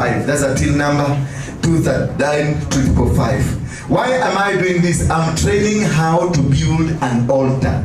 5. That's a till number 239 555. Why am I doing this? I'm training how to build an altar.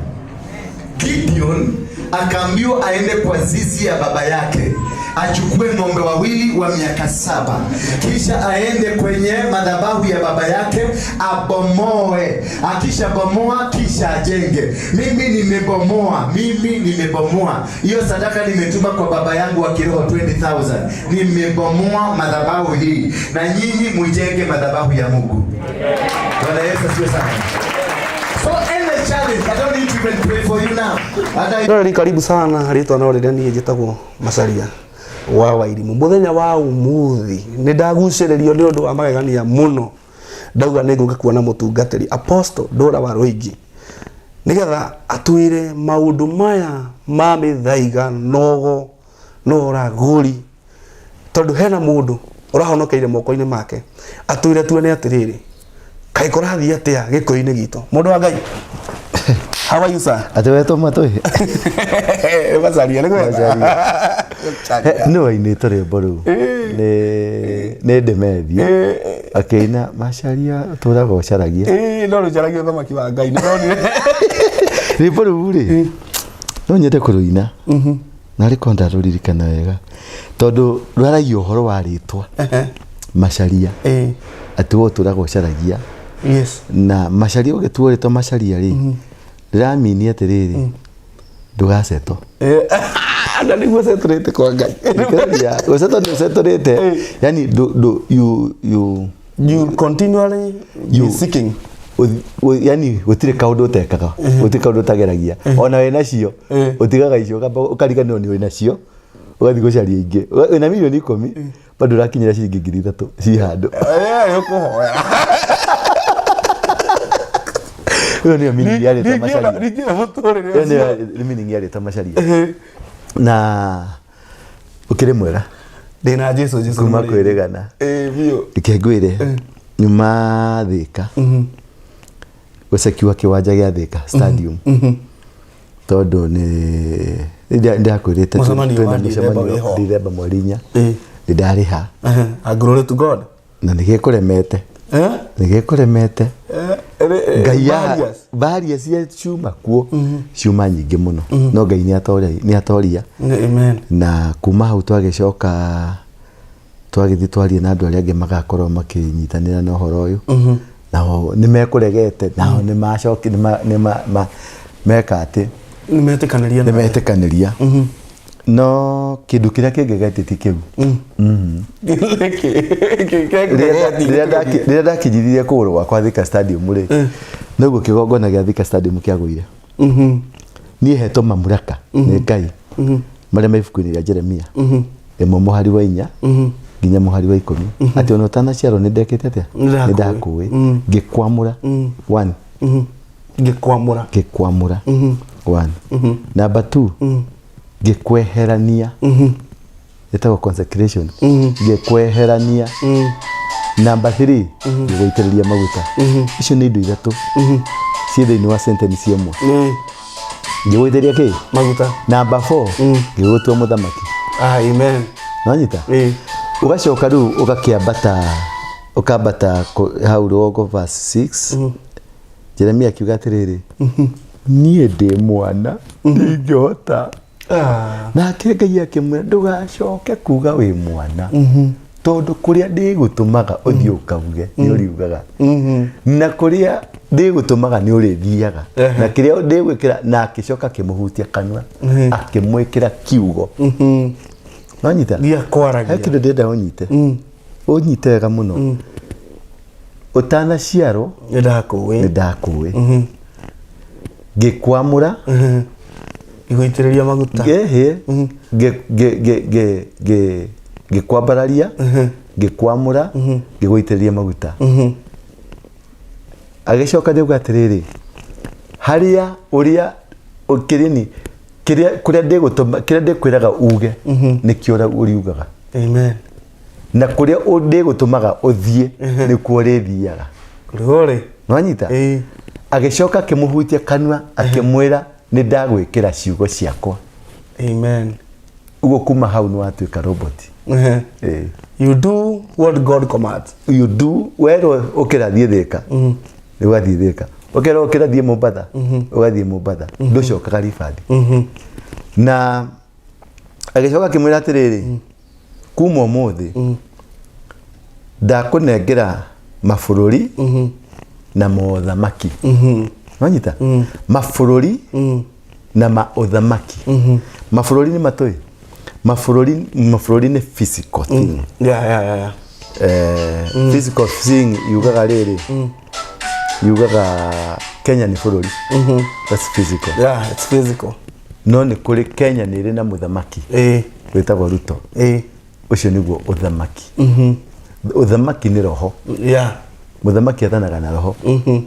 Gideon akaambiwa aende kwa zizi ya baba yake achukue ng'ombe wawili wa miaka 7, kisha aende kwenye madhabahu ya baba yake abomoe. Akishabomoa kisha ajenge. Mimi nimebomoa, mimi nimebomoa hiyo sadaka, nimetuma kwa baba yangu wa kiroho 20,000. Nimebomoa madhabahu hii, na nyinyi mujenge madhabahu ya Mungu. Bwana Yesu asifiwe sana. So any challenge, I don't need to even pray for you now. Hata Rori karibu sana ritwa no rĩrĩa niĩ njĩtagwo Macaria wa Wairimu. Mũthenya wa ũmũthĩ nĩ ndagucĩrĩrio nĩ ũndũ wa magegania mũno, ndauga nĩ ngũka kuona mũtungatĩri Apostle Ndũra wa Rũingĩ nĩgetha atwĩre maũndũ maya ma mĩthaiga nogo na ũragũri, tondũ hena mũndũ ũrahonokeire moko-inĩ make. Atwĩre tuone atĩrĩrĩ, kaĩ kũrathiĩ atĩa gĩkũyũ-inĩ gitũ. Mũndũ wa Ngai, how are you, sir? Atĩ wetwo matũ. Macaria nĩ kwega. Nĩ wainĩte rwĩmbo rũu nĩ ndemethia akĩina Macaria ũtũraga ũcaragia. Ĩĩ, no rũcaragia ũthamaki wa Ngai nĩ ndonire. Rwĩmbo rũu rĩ, no nyende kũrũina na rĩkorwo ndarũririkana wega, tondũ rwaragia ũhoro wa rĩtwa Macaria, atĩ we ũtũraga ũcaragia. Na Macaria, ũgĩtuo rĩtwa Macaria rĩ, rĩramini atĩrĩrĩ, ndũgacetwo. Na nĩguo cetũrĩte kwa Ngai. Gũcetwo nĩ ũcetũrĩte, yani ndũ you You continually be seeking. Yani gũtirĩ kaũndũ ũtekaga, gũtirĩ kaũndũ ũtageragia, ona wĩ nacio ũtigaga icio, ũkamba ũkariganĩrwo nĩ wĩ nacio, ũgathiĩ gũcaria ingĩ. Wĩna milioni 10, bado ũrakinyĩra ciringi 3,000 ci handũ. Ũkũhoya. Ĩyo nĩyo meaning ya rĩtwa Macaria. Ningĩona mũtũrĩre Ĩyo ũcio. nĩyo meaning ya rĩtwa Macaria. Na ũkĩrĩ mwega? Ndĩna Jesu, Jesu kuma nĩ mũrĩithi. Kwĩrĩgana. Ĩĩ biũ. Reke ngwĩre, nyuma Thĩka gũcekiwa kĩwanja gĩa Thĩka Stadium, tondũ nĩ ndakwĩrĩte Mũcemanio wa twĩna Dithemba mũcemanio wĩho. Dithemba mweri 4. Nĩ ndarĩha. And glory to God. Na nĩ gĩkũremete. Eh? Nĩ gĩkũremete. Ngai ya Barriers. baria cia ciuma kuo, ciuma nyingĩ mũno, no Ngai nĩ atoria, nĩ atoria. Amen. Na kuma hau twagĩcoka twagĩthiĩ twarie na andũ arĩa angĩ magakorwo makĩnyitanĩra na ũhoro ũyũ, nao nĩ mekũregete, nao nĩ macoki nĩ meka atĩ Nĩ metĩkanĩria. Nĩ metĩkanĩria, no kĩndũ kĩrĩa kĩngegetie ti kĩu. Rĩrĩa ndakinyithirie kũgũrũ gwakwa Thika Stadium rĩ, noguo kĩgongona gĩa Thika Stadium kĩagũire. Niĩ hetwo mamuraka nĩ Ngai marĩa me ibuku-inĩ rĩa Jeremia 1 mũhari wa 4 nginya mũhari wa 10, atĩ ona ũtanaciarwo nĩ ndekĩte atĩa? Nĩ nĩ ndakũĩ, ngĩkwamũra. One. Ngĩkwamũra. Ngĩkwamũra, one. Number two, ngĩkweherania, ĩtagwo consecration, ngĩkweherania. Number three, ngĩgũitĩrĩria maguta. Icio nĩ indo ithatũ ciĩ thĩinĩ wa sentence ĩmwe. Ngĩgũitĩrĩria kĩ? Maguta. Number four, ngĩgũtua mũthamaki. Ah, amen. Nonyita? Ũgacoka rĩu ũgakĩambata, ũkambata hau rũgongo, verse 6, Jeremia akiuga atĩrĩrĩ, niĩ ndĩ mwana, ndingĩhota. Nake Ngai akĩmwĩra, ndũgacoke kuga wĩ mwana, tondũ kũrĩa ndĩgũtũmaga ũthiĩ ũkauge nĩ ũriugaga, na kũrĩa ndĩgũtũmaga nĩ ũrĩthiaga, na kĩrĩa ndĩgwĩkĩra. Na akĩcoka akĩmũhutia kanua, akĩmwĩkĩra kiugo. Nonyita? Gĩa kwaragia. He kĩndũ ndĩrenda ũnyite, ũnyite wega mũno. Ũtanaciarwo nĩ ndakũĩ. Nĩ ndakũĩ, ngĩkwamũra. Ngĩgũitĩrĩria maguta. Ngĩhĩ ngĩkwambararia, ngĩkwamũra, ngĩgũitĩrĩria maguta. Agĩcoka nĩuga atĩrĩrĩ, harĩa ũrĩa kĩrĩni kĩrĩa kũrĩa ndĩgũtũma, kĩrĩa ndĩkwĩraga uge nĩkĩo ũrĩa ũriugaga. Amen. Na kũrĩa ndĩgũtũmaga ũthiĩ nĩkuo ũrĩthiaga. Glory. Nĩwanyita? Ĩĩ. Agĩcoka akĩmũhutia kanua, akĩmwĩra, nĩ ndagwĩkĩra ciugo ciakwa. Amen. Ũguo kuma hau nĩ watuĩka robot. Ĩĩ. You do what God commands. You do werwo ũkĩra thiĩ Thĩka, ũgathiĩ Thĩka, ũkerwo ũkĩra thiĩ Mombatha, ũgathiĩ Mombatha, ndũcokaga ribathi. Na agĩcoka akĩmwĩra atĩrĩrĩ, kuma ũmũthĩ ndakũnengera mabũrũri na mothamaki. Wanyita? Mabũrũri na maũthamaki. Mabũrũri nĩ matũĩ, mabũrũri nĩ physical thing. Physical thing yugaga rĩrĩ, yugaga Kenya nĩ bũrũri. That's physical. Yeah, it's physical. No nĩ kũrĩ Kenya nĩ ĩrĩ na mũthamaki wĩtagwo Ruto. Ũcio nĩguo ũthamaki. Ũthamaki nĩ roho. Mũthamaki athanaga na roho,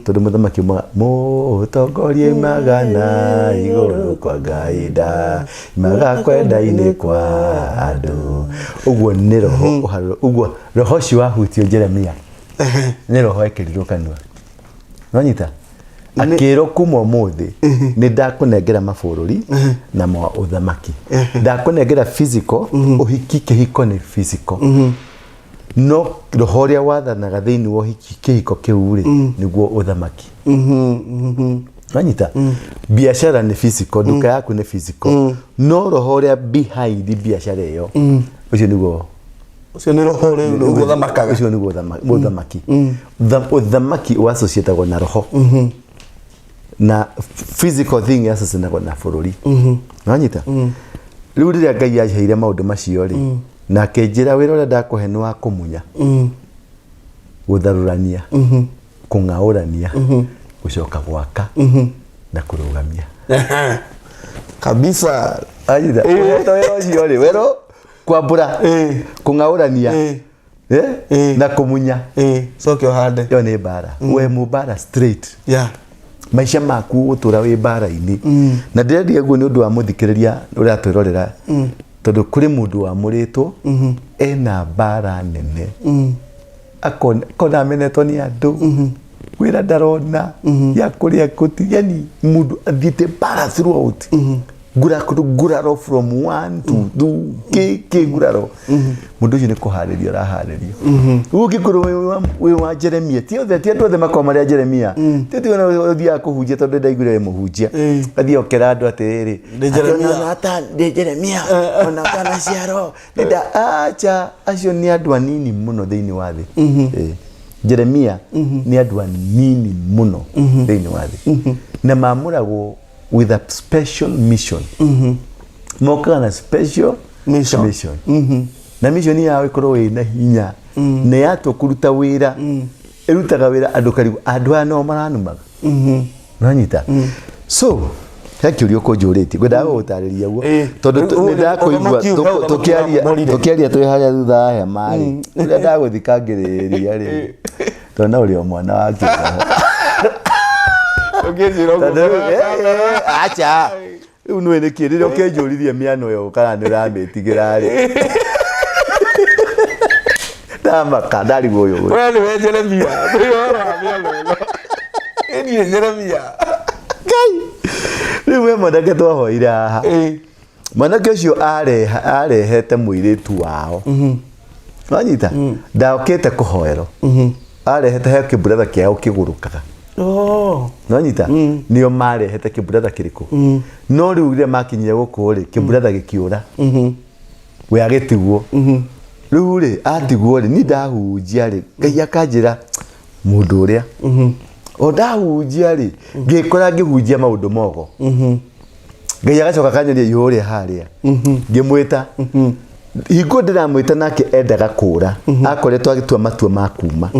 tondũ mũthamaki umaga mũtongoria imagana igũrũ kwa Ngai nda imaga kwenda-inĩ kwa andũ. Ũguo nĩ roho ũharũrũ. Ũguo roho ũcio wahutio Jeremia nĩ roho ekĩrirwo kanua. Nonyita? Akĩrwo kuma ũmũthĩ nĩ ndakũnengera mabũrũri na ma ũthamaki. Ndakũnengera physical, ũhiki kĩhiko nĩ physical. No roho ũrĩa wathanaga thĩinĩ wa ũhiki kĩhiko kĩu rĩ, nĩguo ũthamaki. Wanyita? Biashara nĩ physical, nduka yaku nĩ physical. No roho ũrĩa behind biashara ĩyo, ũcio nĩguo Ũcio nĩ roho rĩu nĩguo ũthamakaga. Ũcio nĩguo ũthamaki. Ũthamaki ũassociatagwo na roho. Na physical thing yassociatagwo na bũrũri. Wanyita? Rĩu rĩrĩa Ngai aheire maũndũ macio rĩ, na akĩnjĩra wĩra ũrĩa ndakũhe nĩ wa kũmunya, gũtharũrania, kũng'aũrania, gũcoka gwaka na kũrũgamia. Kabisa. Anyita? Ũhetwo wĩra ũcio rĩ, wĩra kwambũra, kũng'aũrania, na kũmunya. Coke ũhande. Ĩyo nĩ mbara. We mũmbara straight. Maica maku ũgũtũra wĩ mbara-inĩ. Na ndĩrendia ũguo nĩ ũndũ wa mũthikĩrĩria ũratwĩrorera, tondũ kũrĩ mũndũ wamũrĩtwo ena mbara nene. Akona amenetwo nĩ andũ, wĩra ndarona, ya kũrĩa gũtirĩ, yani mũndũ athiĩte mbara throughout. Nguraro from 1 to 2, kĩ nguraro. Mũndũ ũcio nĩ kũharĩrio araharĩrio. Rĩu ũngĩkorwo wĩ wa Jeremia, ti othe, ti andũ othe makoragwo marĩ a Jeremia. Ti atĩ ona ũthiaga kũhunjia tondũ ndaiguire wĩ mũhunjia. Athiĩ okera andũ atĩrĩrĩ, Ndĩ Jeremia. Atĩ ona ata, ndĩ Jeremia, ona ũtanaciarwo, nĩ nda-, acha, acio nĩ andũ anini mũno thĩinĩ wa thĩ. Jeremia nĩ andũ anini mũno thĩinĩ wa thĩ. Na mamũragwo with a special mission. Mokaga na special Mission. mission. Na mission yao ĩkorwo ĩna hinya. Na yatua kũruta wĩra, ĩrutaga wĩra andũ karibu, andũ aya no maranumaga. Ũranyita? So, he kĩũria ũkũnjũrĩtie, ngwendaga gũgũtarĩria guo. Tondũ nĩ ndakũigua Ũthamaki ũyũ, ũthamaki ũramũrire. tũkĩaria twĩ harĩa thutha wa hema rĩ, ũrĩa ndagũthikangĩrĩria rĩ, tondũ no ũrĩ o mwana wa kĩroho. Ũngĩnjĩra ũguo, Tondũ rĩu, acha. Rĩu nĩũĩ nĩkĩ, rĩrĩa ũkĩnjũririe mĩano ĩyo kana nĩ ũramĩtigĩra rĩ. Ndamaka, ndarigwo ũyũ. We nĩwe Jeremia. Nĩwe ũrora mĩano ĩno. Ĩ niĩ Jeremia. Ngai. Rĩu we mwanake twahoire haha. Mwanake ũcio arehete mũirĩtu wao. Wanyita? Ndokĩte kũhoerwo. Arehete he kĩmburatha kĩao kĩgũrũkaga. Wanyita? Nĩo marehete kĩmburatha kĩrĩkũ? No rĩu rĩrĩa makinyire gũkũ rĩ, kĩmburatha gĩkĩũra. We agĩtigwo. Rĩu rĩ, atigwo rĩ, niĩ ndahunjia rĩ, Ngai akanjĩra mũndũ ũrĩa. O ndahunjia rĩ, ngĩkora ngĩhunjia maũndũ mogo. Ngai agacoka akanyonia ihũũ rĩa harĩa. Ngĩmwĩta. Hingo ndĩramwĩta nake endaga kũra. Akoretwo agĩtua matua ma kuma.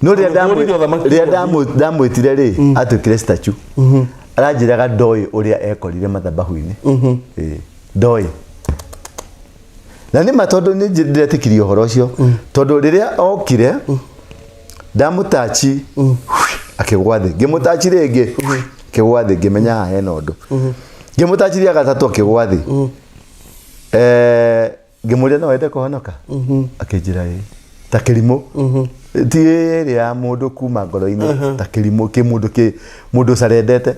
No rĩrĩa Ũhũrire ũthamaki rĩrĩa ndamwĩtire rĩ, atuĩkire statue. Aranjĩraga ndoĩ ũrĩa ekorire mathabahu-inĩ. Ndoĩ. Na nĩ ma tondũ nĩ ndĩretĩkirie ũhoro ũcio. Tondũ rĩrĩa okire, ndamũtachi, akĩgwa thĩ. Ngĩmũtachi rĩngĩ, akĩgwa thĩ, ngĩmenya haha hena ũndũ. Ngĩmũtachi rĩa gatatũ akĩgwa thĩ. Ngĩmũria no wende kũhonoka? Akĩnjĩra ĩĩ. Ta kĩrimũ. Ti ĩrĩa ya mũndũ kuma ngoro-inĩ, ta kĩrimũ, kĩ mũndũ kĩ, mũndũ ũcarendete.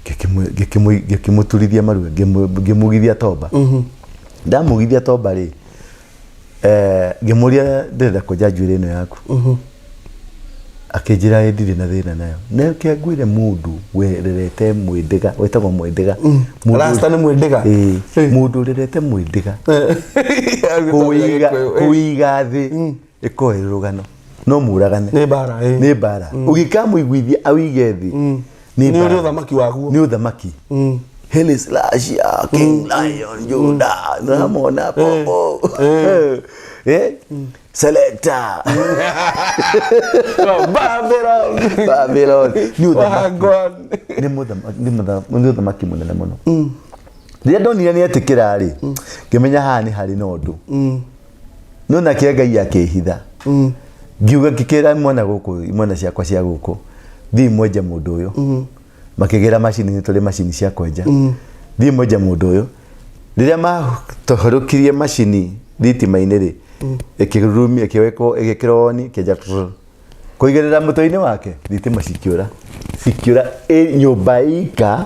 Ngĩkĩmũturithia maru, ngĩmugithia tomba. Ndamugithia tomba rĩ, ngĩmũria ndĩrenda kwenja njuĩrĩ ĩno yaku. Akĩnjĩra ĩ ndirĩ na thĩna nayo. Na reke ngwĩre mũndũ wererete mwĩndĩga, wĩtagwo mwĩndĩga. Mũndũ- Rasta nĩ mwĩndĩga? Ĩĩ. Mũndũ ũrerete mwĩndĩga. Kũwiga kũwiga thĩ ĩkorwo ĩrĩ rũgano. No mũragane. Nĩ mbara, ĩĩ. Nĩ mbara. Ũgĩkamũiguithia awige thĩ. Nĩ Nĩ ũrĩ mbara. ũthamaki waguo. Nĩ ũthamaki. Haile Selassie, King Lion, Judah, nĩũramwona Popo. Eh? Selector. Babylon. Babylon. Nĩ ũthamaki. Wagwan. Nĩ mũthamaki nĩ ũthamaki mũnene mũno. Rĩrĩa ndonire nĩ etĩkĩra rĩ, ngĩmenya haha nĩ harĩ na ũndũ. No nake Ngai akĩhitha. Ngiuga ngĩkĩra imwana gũkũ, imwana ciakwa cia gũkũ, thiĩ mwenje mũndũ ũyũ. Makĩgĩra macini, nĩ tũrĩ macini cia kwenja. Thiĩ mwenje mũndũ ũyũ. Rĩrĩa mahorũkirie macini thitima-inĩ rĩ, ĩkĩrurumia, ĩkĩwekwo, ĩgĩkĩrwo on, ĩkĩanjia trrr. Kũigĩrĩra mũtwe-inĩ wake, thitima cikĩũra. Cikĩũra nyũmba ika,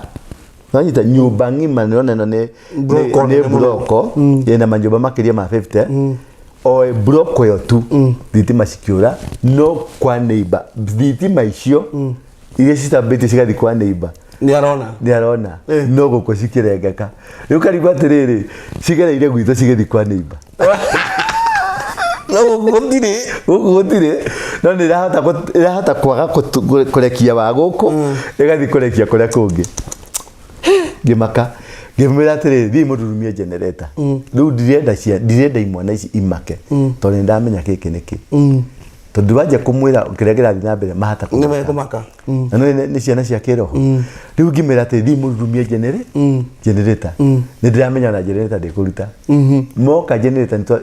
nanyita nyũmba ng'ima nĩrona ĩno nĩ Bloko nĩ nene mũno. bloko ĩna manyũmba makĩria ma 50 o bloko ĩyo tu thitima cikĩũra no kwa neighbor thitima icio iria citambĩtie cigathiĩ kwa neighbor Nĩ arona. nĩ arona Eh. no gũkũ cikĩrengeka rĩu karigwo atĩrĩrĩ cigereire gwitũ cigĩthiĩ kwa neighbor No gũtirĩ. Gũkũ gũtirĩ no nĩ ĩrahota ĩrahota kwaga kũrekia wa gũkũ ĩgathiĩ kũrekia kũrĩa kũngĩ. Ngĩmaka ngĩmwĩra atĩrĩrĩ thiĩ mũrurumie generator rĩu ndirenda cia ndirenda imwana ici imake tondũ nĩ ndamenya gĩkĩ nĩkĩ tondũ wanjia kũmwĩra kĩrĩa kĩrathiĩ na mbere mahata Nĩ mekũmaka. Na nĩ nĩ ciana cia kĩroho. Rĩu ngĩmwĩra atĩ thiĩ mũrurumie generator nĩ ndĩramenya ona generator ndĩkũruta moka generator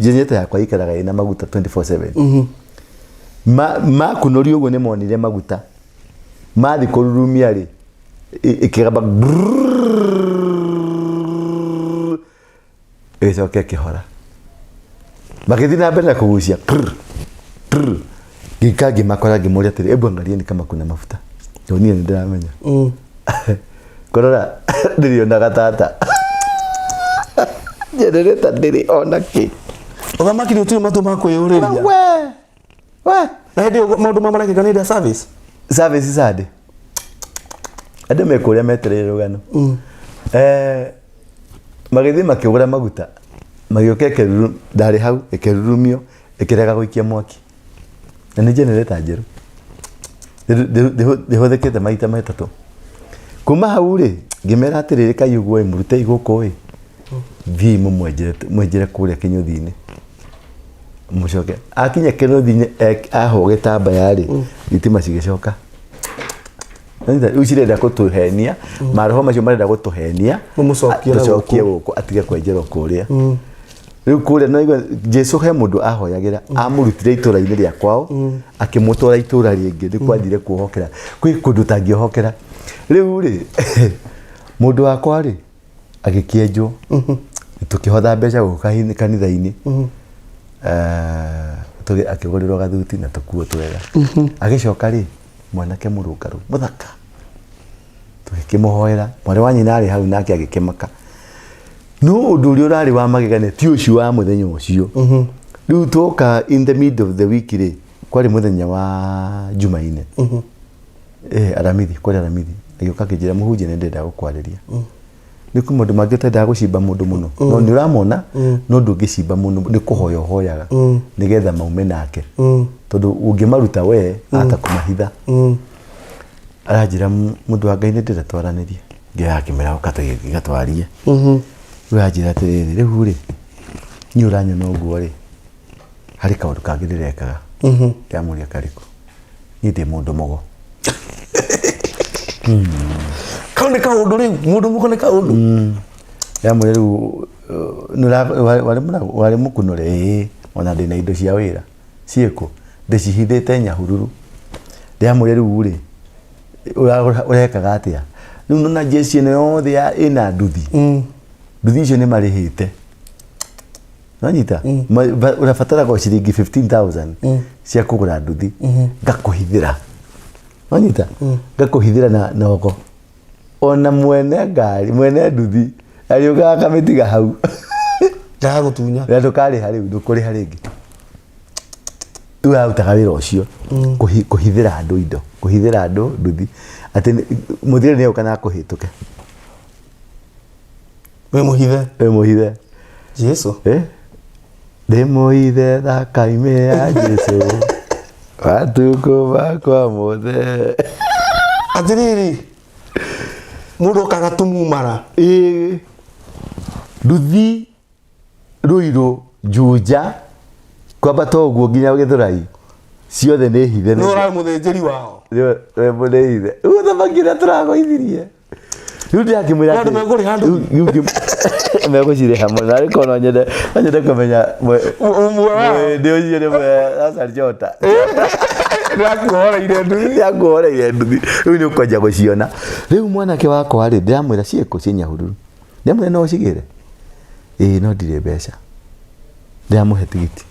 generator yakwa ĩikaraga ĩna maguta 24/7. Makunũria ũguo nĩ monire maguta mathiĩ kũrurumia rĩ ĩkĩgamba ĩgĩcoka ĩkĩhora magĩthiĩ na mbere na kũgucia prr, prr. Ngĩka ngĩmakora ngĩmũria atĩrĩ hebu angalieni kama kuna mafuta tondũ niĩ nĩ ndĩramenya kũrora ndĩrĩ tata generator ndĩrĩ ona kĩ. Ũthamaki nĩ ũtirĩ matũ ma kwĩyũrĩria. We we. Na hĩndĩ ĩyo maũndũ ma marekĩka nĩ service. Service Sunday andũ mekũrĩa metereire rũgano. Magĩthiĩ makĩgũra maguta magĩũka ĩkĩruru ndarĩ hau ĩkĩrurumio ĩkĩrega gũikia mwaki na nĩ generator njerũ ndĩhũthĩkĩte maita matatũ. Kuma hau rĩ ngĩmera atĩrĩrĩ kai ũguo ĩ mũrutei gũkũ ĩ thiĩi mũmwenjere mwenjere kũrĩa kĩnyũthi-inĩ mũcoke akinya kĩnyũthi-inĩ ahwo gĩtambaya rĩ thitima cigĩcoka. Rĩu cirenda kũtũhenia maroho macio marenda gũtũhenia Mũmũcokie na tũcokie gũkũ atige kwenjerwo kũrĩa rĩu kũrĩa naigua Jesu he mũndũ ahoyagĩra amũrutire itũra-inĩ rĩa kwao akĩmũtwara itũra rĩngĩ nĩ kwathire kuohokera kwĩ kũndũ ũtangĩohokera rĩu rĩ mũndũ wakwa rĩ agĩkĩenjwo tũkĩhotha mbeca gũkũ kanitha-inĩ. Akĩgũrĩrwo gathuti na tũkuo twega agĩcoka rĩ mwanake mũrũngarũ mũthaka tũgĩkĩmũhoera mwarĩ wa nyina arĩ hau nake agĩkĩmaka no ũndũ ũrĩa ũrarĩ wa magegania ti ũcio wa mũthenya ũcio rĩu twoka in the middle of the week rĩ kwarĩ mũthenya wa Jumaine Aramithi kwarĩ Aramithi agĩũka akĩnjĩra mũhunjia nĩ ndĩrenda gũkwarĩria nĩ kwĩ maũndũ mangĩ ũtendaga gũcimba mũndũ mũno no nĩ ũramona no ndũngĩcimba mũno nĩ kũhoya ũhoyaga nĩgetha maume nake tondũ ũngĩmaruta we ahota kũmahitha. Aranjĩra mũndũ wa Ngai nĩ ndĩrenda twaranĩrie ngĩoya akĩmwĩra ũka tũgatwarie rĩu aranjĩra atĩrĩrĩ rĩu rĩ niĩ ũranyona ũguo rĩ harĩ kaũndũ kangĩ ndĩrekaga ndĩramũria karĩkũ niĩ ndĩ mũndũ mũgo. Kau nĩ kaũndũ rĩu mũndũ mũgo nĩ kaũndũ. Ndĩramwĩra rĩu warĩ mũkunũre ĩĩ ona ndĩna indo cia wĩra ciĩkũ ndĩcihithĩte Nyahururu ndĩramwĩra rĩu rĩ ũrekaga atĩa rĩu nona jeshi ĩno yothe ĩna nduthi nduthi icio nĩ marĩhĩte nanyita ũrabataraga o ciringi 15000 cia kũgũra nduthi ngakũhithĩra nanyita ngakũhithĩra na oko ona mwene ngari mwene nduthi ariũkaga akamĩtiga hau. Ndagagũtunya. Na ndũkarĩha rĩu, ndũkũrĩha rĩngĩ. Rĩu arutaga wĩra ũcio kũhithĩra andũ indo, kũhithĩra andũ nduthi, atĩ mũthigari nĩ egũka na akũhĩtũke. Wĩ mũhithe. Wĩ mũhithe. Jesu. Eh? Ndĩ mũhithe thakame ya Jesu matukũ makwa mothe. Atĩrĩrĩ, mũndũ okaga tumumara. Ĩĩ. Nduthi, Ruiru, Juja, kwambata ũguo nginya Gĩthũrai, ciothe nĩ hithe. Nĩ ũrarĩ mũthĩnjĩri wao. Nĩ hithe. Rĩu ũthamaki ũrĩa tũragũithirie. Rĩu ndĩrakĩmwĩra Andũ mekũrĩha nduthi? Rĩu mekũcirĩha mũno. Arĩ korwo no nyende no nyende kũmenya Ũmwe wao. mwĩndĩ ũcio nĩ Hassan Jota. Ndĩrakuohoreire nduthi. Ndĩrakuohoreire nduthi. Rĩu nĩ ũkwanjia gũciona. Rĩu mwanake wakwa rĩ, ndĩramwĩra ciĩkũ ciĩ Nyahururu. Ndĩramwĩra no ũcigĩre. Ĩĩ no ndirĩ mbeca. Ndĩramũhe tigiti.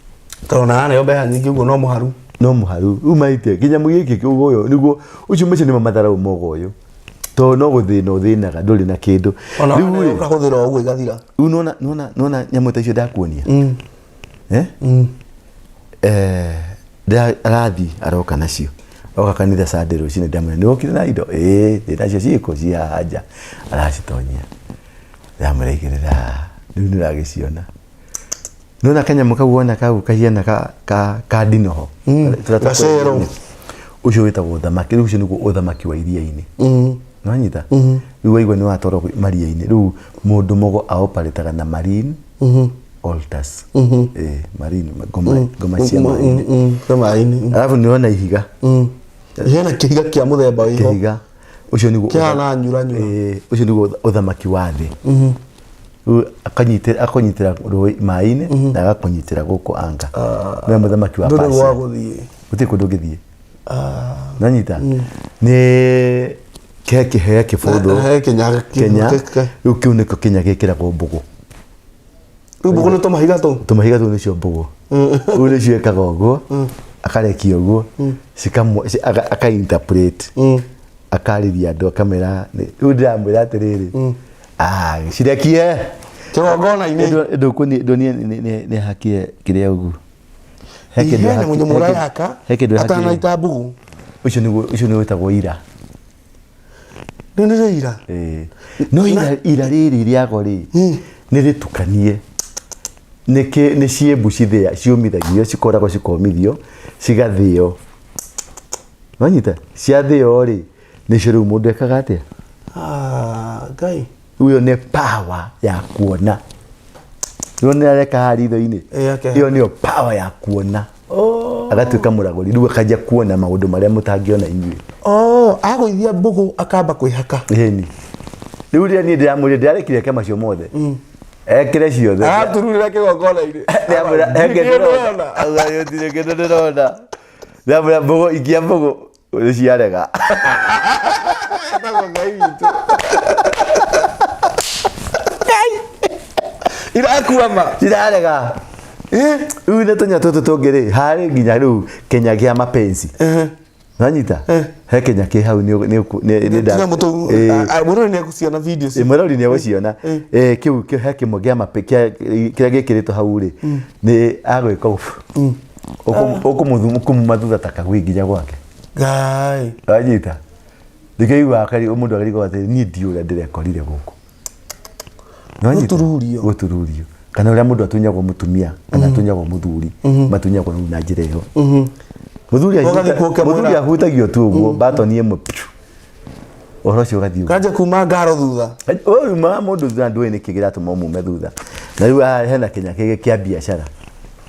Tondũ na aneo mbeca nyingĩ ũguo no mũharu. No mũharu. Rĩu maite kĩnyamũ gĩkĩ ũyũ nĩguo ũcio macio nĩmo matharau moga ũyũ. Tondũ no gũthĩna ũthĩnaga ndũrĩ na kĩndũ. Ona Rĩu rĩ, ũkahũthĩra o ũguo igathira. rĩu nĩwona nĩwona nĩwona nyamũ ta icio ndakuonia. Eh? Eh, arathiĩ aroka nacio. Oka kanitha Sunday rũcinĩ ndamwĩra nĩ wokire na indo? Ĩĩ ndĩ nacio ciĩkũ ciĩ haha nja. Aracitonyia. Ndamwĩra igĩrĩra rĩu nĩ ũragĩciona. Nĩwona kanyamũ kau wona kau kahiana ka, ka, ka ndinoho. Tũrĩa twa Gacero. kwendia. Ũcio wĩtagwo ũthamaki, rĩu ũcio nĩguo ũthamaki wa iria-inĩ. Nĩwanyita? Rĩu waigua nĩ watwarwo maria-inĩ. Rĩu mũndũ mũgo aoparĩtaga na marine altars. Ĩĩ, marine, ngoma, ngoma cia maĩ-inĩ. Cia maĩ-inĩ. Alafu nĩwona ihiga. Hena kĩhiga kĩa mũthemba wĩho. Kĩhiga. Ũcio nĩguo Kĩhana nyura nyura. Ĩĩ, ũcio nĩguo ũthamaki wa thĩ. Rĩu akanyitĩra akanyitĩra rũĩ maĩ-inĩ na agakũnyitĩra gũkũ anga. Nĩwe mũthamaki wa Ndũrĩ Persia. gwa gũthiĩ. Gũtirĩ kũndũ ũngĩthiĩ. Nanyita? Nĩ he kĩheo kĩbũthũ. He kĩnya Kenya. Rĩu kĩu nĩkĩo kĩnya gĩkĩragwo mbũgũ. Rĩu mbũgũ nĩ tũmahiga tũu. Tũmahiga tũu nĩcio mbũgũ. Rĩu nĩcio ĩkaga ũguo, akarekia ũguo, aka interpret. Akarĩria andũ akamera, rĩu ndĩramwĩra atĩrĩrĩ, ah, cirekie. Kĩgongona-inĩ. Ndũnie nĩ hakire kĩrĩa ũguo. He kĩndũ Hena mũnyamũ ũrayaka he kĩndũ hakire. atanaita mbũgũ. Ũcio nĩguo ũcio nĩ wĩtagwo ira. Rĩu nĩrĩo ira. Ĩĩ. No ira ira rĩrĩ rĩago rĩ nĩ rĩtukanie nĩ nĩ ciĩmbu cithĩa ciũmithagio cikoragwo cikomithio cigathĩo. Wanyita? Ciathĩo rĩ nĩcio rĩu mũndũ ekaga atĩa? Ah, Ngai. Rĩu ĩyo nĩ power ya kuona. Rĩu nĩ areka haha ritho-inĩ. Ĩĩ, ake. Ĩyo nĩyo power ya kuona. Agatuĩka mũragũri rĩu akanjia kuona maũndũ marĩa mũtangĩona inyuĩ. Oh, agũithia mbũgũ akamba kwĩhaka. Ĩni. Rĩu rĩrĩa niĩ ndĩramwĩrire ndĩrarekire eke macio mothe. Ekĩre ciothe. Aratururĩra kĩgongona-inĩ. Ndĩramwĩra he kĩndũ ndĩrona. Auga gũtirĩ kĩndũ ndĩrona. Ndĩramwĩra mbũgũ ikia mbũgũ nĩ ciarega. Etagwo Ngai witũ. Irakuama. Cirarega. Rĩu nĩ tũnya tũtũ tũngĩ rĩ, harĩ nginya rĩu kĩnya kĩa mapenzi. Nanyita? He kĩnya kĩ hau nĩ nĩ nĩ nĩ nda- Tũnyamũ tũu, Ĩĩ. mũrori nĩ egũciona video Ĩ, mũrori nĩ egũciona. Ĩ, kĩu he kĩmwe kĩa mape kĩa kĩrĩa gĩkĩrĩtwo hau rĩ, nĩ agwĩka ũguo. Ũkũmuma thutha ta kagui nginya gwake. Ngai. Wanyita? Nĩkĩo iguaga mũndũ akarigwo atĩrĩ, niĩ ndiũĩ ũrĩa ndĩrekorire gũkũ. Nĩwanyita? Gũtururio. Gũtururio. Kana ũrĩa mũndũ atunyagwo mũtumia, kana atunyagwo mũthuri, matunyagwo rĩu na njĩra ĩyo. Mũthuri Ũgathiĩ kuo ũkamwĩra- mũthuri ahutagio tu ũguo, batoni ĩmwe, piu. Ũhoro ũcio ũgathiĩ ũguo. Kanjia kuma ngaro thutha. Ũyũ mũndũ thutha ndũĩ nĩkĩ kĩratũma ũmume thutha. Na rĩu haha hena kĩnya kĩngĩ kĩa biacara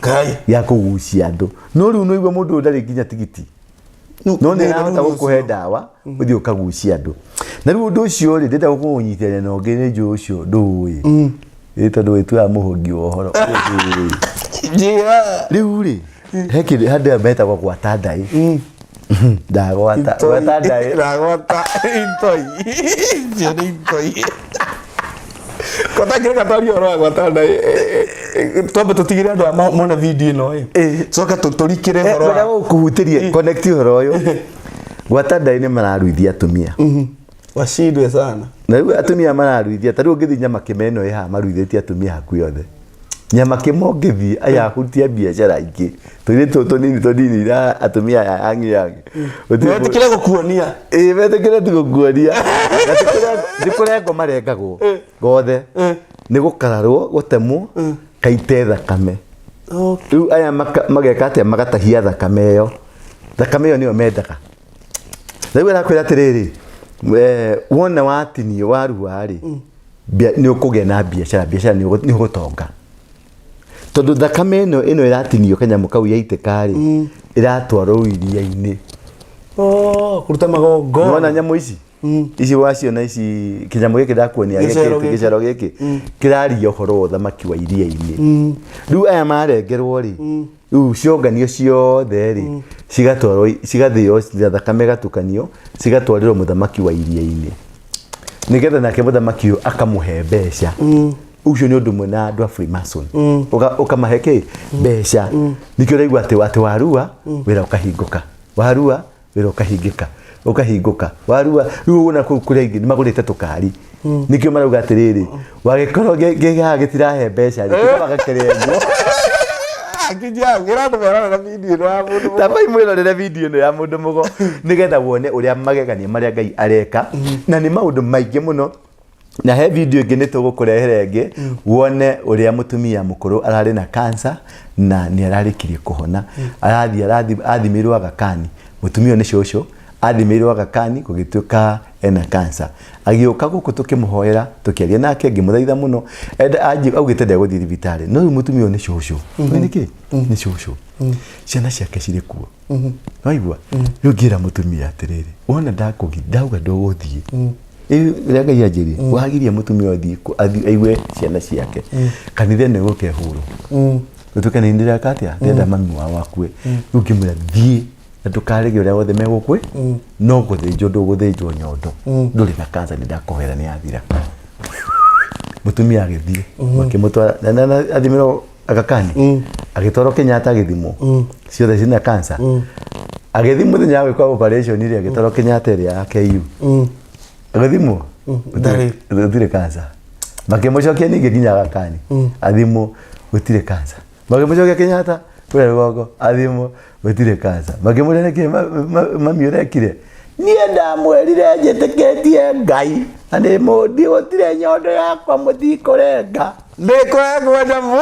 Ngai. gĩa kũgucia andũ. No rĩu nĩũigua mũndũ ũyũ ndarĩ nginya tigiti. No nĩ arahota gũkũhe ndawa ũthiĩ ũkagucia andũ. Na rĩu ũndũ ũcio rĩ, ndĩrenda gũkũnyitithania na ũngĩ nĩ njũĩ ũcio ndũĩ. Ĩ tondũ wĩtuaga mũhũngi wa ũhoro. Ndũĩ. Njĩra. Rĩu rĩ, he kĩndũ handũ metagwo gwata ndaĩ. Ndagwata, gwata ndaĩ. Ndagwata itoi. Icio nĩ itoi. Kota kĩreka twarie ũhoro wa gwata ndaĩ. Twambe tũtigĩre andũ aya mone video ĩno ĩ. Coke tũrikĩre ũhoro Ngwenda wa gũkũhutĩria connect ũhoro ũyũ. Gwata ndaĩ nĩ mararuithia atumia. Washindwe sana. Na rĩu atumia mararuithia ta rĩu ũngĩthiĩ nyama kĩmeno ĩ haha maruithĩtie atumia hakuhĩ othe. Nyama kĩmo ngĩthiĩ aya ahuti a biacara aingĩ tũirĩtu tũtũ tũnini tũnini na atumia aya angĩ angĩ. Gũtirĩ mũndũ- Metĩkĩre gũkuonia. Ĩĩ metĩkĩre tu gũkuonia. Na ti kũre- ti kũrengwo marengagwo gothe. Nĩ gũkararwo gũtemwo kaite thakame. Okay. Rĩu aya mageka atĩa magatahia thakame ĩyo. Thakame ĩyo nĩyo mendaga. Rĩu arakwĩra atĩrĩrĩ, wona watinio warua rĩ, nĩ ũkũgĩa na biacara, biacara nĩ ũgũtonga. Tondũ thakame ĩno ĩno ĩratinio kanyamũ kau yaitĩka rĩ, ĩratwarwo iria-inĩ. Oh, kũruta magongona. Nĩwona nyamũ ici? Ici waciona ici kĩnyamũ gĩkĩ ndakuonia Gĩcero gĩkĩ gĩkĩ. gĩcero gĩkĩ kĩraria ũhoro wa ũthamaki wa iria-inĩ. Rĩu aya marengerwo rĩ, rĩu cionganio ciothe rĩ, cigatwarwo cigathĩo thakame ĩgatukanio, cigatwarĩrwo mũthamaki wa iria-inĩ. Nĩgetha nake mũthamaki ũyũ akamũhe mbeca. Ũcio nĩ ũndũ ũmwe na andũ a Freemason. Ũkamahe kĩ? Mbeca. Nĩkĩo ũraigua atĩ warua wĩra ũkahingũka. Warua wĩra ũkahingĩka. Ũkahingũka. Warua rĩu ona kũu kũrĩa ingĩ nĩ magũrĩte tũkari. Nĩkĩo marauga atĩrĩrĩ, wagĩkorwo gĩhaha gĩtirahe mbeca rĩ, kĩrĩa gakĩrengwo. Akijia, ngĩra andũ merorere video ĩno ya mũndũ mũgo. Tambai mwĩrorere video ĩno ya mũndũ mũgo nĩgetha wone ũrĩa magegania marĩa Ngai areka na nĩ maũndũ maingĩ mũno na he video ĩngĩ nĩ tũgũkũrehera ĩngĩ wone ũrĩa mũtumia mũkũrũ ararĩ na cancer na nĩ ararĩkirie kũhona arathiĩ athimĩirwo Aga Khan mũtumia ũyũ nĩ cũcũ athimĩirwo Aga Khan gũgĩtuĩka ena cancer agĩũka gũkũ tũkĩmũhoera tũkĩaria nake ngĩmũthaitha mũno enda augĩte ndegũthiĩ thibitarĩ no rĩu mũtumia ũyũ nĩ cũcũ mm nĩ kĩ nĩ cũcũ ciana ciake cirĩ kuo waigua rĩu ngĩra mũtumia atĩrĩrĩ wona ndakũgi ndauga ndũgũthiĩ ũrĩa Ngai anjĩrire wagiria mũtumia ũyũ athiĩ aigue ciana ciake kanitha ĩno ĩgũka ĩhũrwo gũtuĩka nĩ ndĩreka atĩa ndĩrenda mami wao akue rĩu ngĩmwĩra thiĩ na ndũkarege ũrĩa wothe megũkwĩ no gũthĩnjwo ndũgũthĩnjwo nyondo ndũrĩ na kansa nĩ ndakũhoera nĩ yathira mũtumia agĩthiĩ makĩmũtwara na athimĩrwo Aga Khan agĩtwarwo Kenyatta agĩthimwo ciothe ciĩna kansa agĩthiĩ mũthenya wa gwĩkwo operation rĩ agĩtwarwo Kenyatta ĩrĩa ya KU agĩthimwo Ndarĩ. gũtirĩ kansa makĩmũcokia ningĩ nginya Aga Khan athimwo gũtirĩ kansa makĩmũcokia Kenyatta kũrĩa rũgongo athimwo gũtirĩ kansa makĩmũria nĩkĩ mami ũrekire niĩ ndamwĩrire njĩtĩkĩtie Ngai na nĩ mũndi gũtirĩ nyondo yakwa mũtikũrenga Ndĩkũrengwo nyamũ.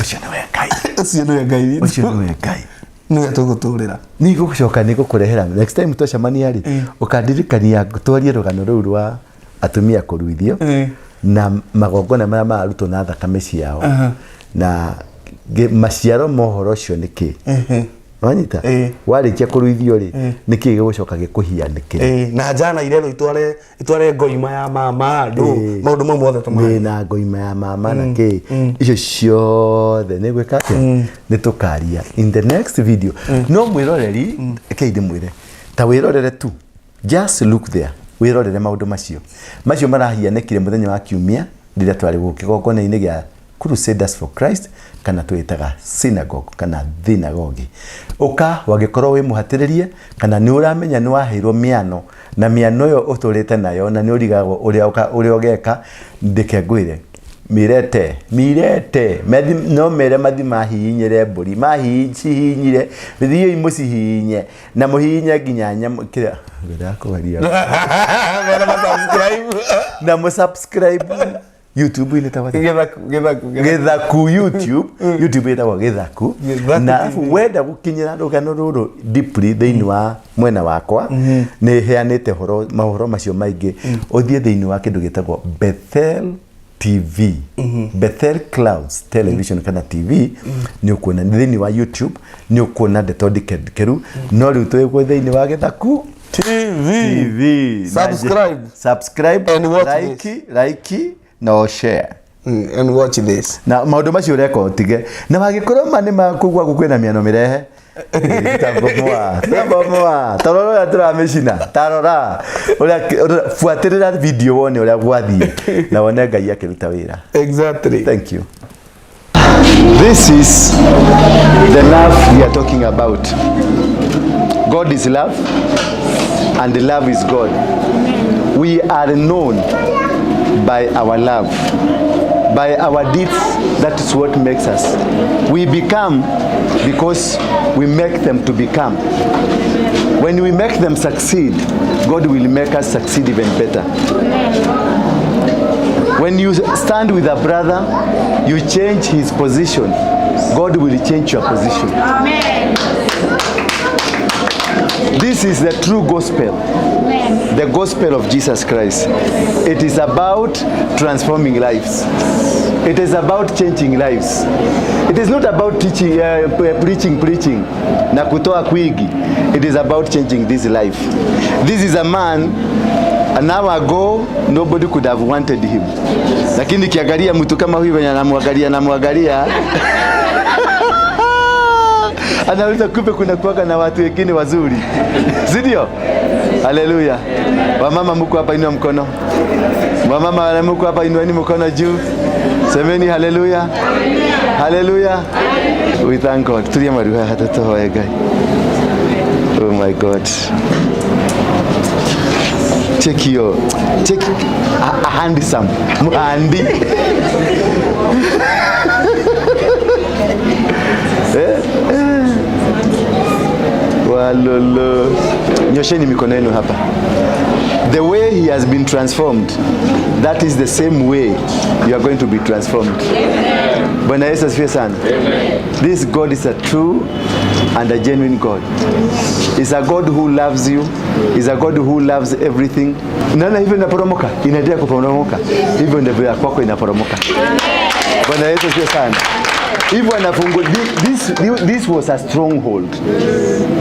Ũcio nĩwe Ngai. Ũcio nĩwe Ngai witũ. Ũcio nĩwe Ngai. Nĩwe tũgũtũrĩra. Nĩngũcoka nĩngũkũrehera next time twacemania rĩ ũkandirikania twarie rũgano rũu rwa atumia kũruithio na magongona marĩa mararutwo na thakame ciao na maciaro ma ũhoro ũcio nĩ kĩ wanyita warĩkia kũruithio rĩ nĩ kĩ gĩgũcoka gĩkũhianĩkĩre Na njana irerwo itware itware ngoima ya mama andũ maũndũ mau mothe tũmare na ngoima ya mama na kĩ icio ciothe nĩ gwĩka atĩa nĩ tũkaria in the next video no mwĩroreri rekei ndĩmwĩre ta wĩrorere tu just look there wĩrorere maũndũ macio macio marahianĩkire mũthenya wa kiumia rĩrĩa twarĩ gũkũ kĩgongona-inĩ gĩa Crusaders for Christ kana twĩtaga synagogue kana thinagogi ũka wangĩkorwo wĩ mũhatĩrĩrie kana nĩ ũramenya nĩ waheirwo mĩano na mĩano ĩyo ũtũrĩte nayo na nĩ ũrigagwo ũrĩa ũrĩa ũgeka ndĩke ngwĩre mirete mirete methi, no mere mathi mahihinyĩre mbũri mahihinyire thiĩi mũcihihinye na mũhihinye nginya nyamũ kĩrĩa ndakũgeria Mera ma-subscribe. na mũsubscribe YouTube-inĩ ĩtagwo atĩa? Gĩthaku, gĩthaku, gĩthaku. Gĩthaku YouTube YouTube ĩtagwo Gĩthaku Gĩthaku na TV. arabu wenda gũkinyĩra rũgano rũrũ deeply thĩinĩ wa mwena wakwa nĩ heanĩte ũhoro maũhoro macio maingĩ ũthiĩ thĩinĩ wa kĩndũ gĩtagwo Bethel TV Bethel Clouds Television kana TV nĩ ũkuona thĩinĩ wa YouTube nĩ ũkuona ndeto ndikendikeru no rĩu twĩkuo thĩinĩ wa Gĩthaku TV. TV Subscribe. Subscribe And watch like na share And watch this. Na maũndũ macio ũreka ũtige na wagĩkorwo ma nĩ makũu gwaku kwĩna mĩano mĩrehe tutabomoa tutabomoa tarora ũrĩa tũramĩcina tarora ũrĩa buatĩrĩra video wone ũrĩa gwathiĩ na wone Ngai akĩruta wĩra. Exactly. Thank you. This is the love we are talking about. God is love and love is God. We are known by our love. By our deeds, that is what makes us. We become because we make them to become. When we make them succeed, God will make us succeed even better. When you stand with a brother, you change his position. God will change your position. Amen. This is the true gospel. Amen. The gospel of Jesus Christ. It is about transforming lives. It is about changing lives. It is not about teaching, preaching na kutoa kwigi. It is about changing this life. This is a man, an hour ago nobody could have wanted him. Lakini kiangalia mtu kama huyu venye anamwangalia anauliza kumbe kuna kuwaga na watu wengine wazuri. Si ndio? Haleluya. Wamama mko hapa, inua mkono. Wamama mko hapa, inueni mkono juu. Semeni haleluya. Haleluya. We thank God. Tulia maruha hata tuhoe Ngai. Oh my God. Check your, check a handsome. Muhandi. Walolo. Nyosheni mikono yenu hapa. The way he has been transformed, that is the same way you are going to be transformed. Bwana Yesu asifiwe sana. This God is a true and a genuine God. Is a God who loves you. Is a God who loves everything. Unaona hivyo inaporomoka, inaendelea kuporomoka. Hivyo ndivyo ya kwako inaporomoka. Bwana Yesu asifiwe sana. Hivyo anafungua this was a stronghold.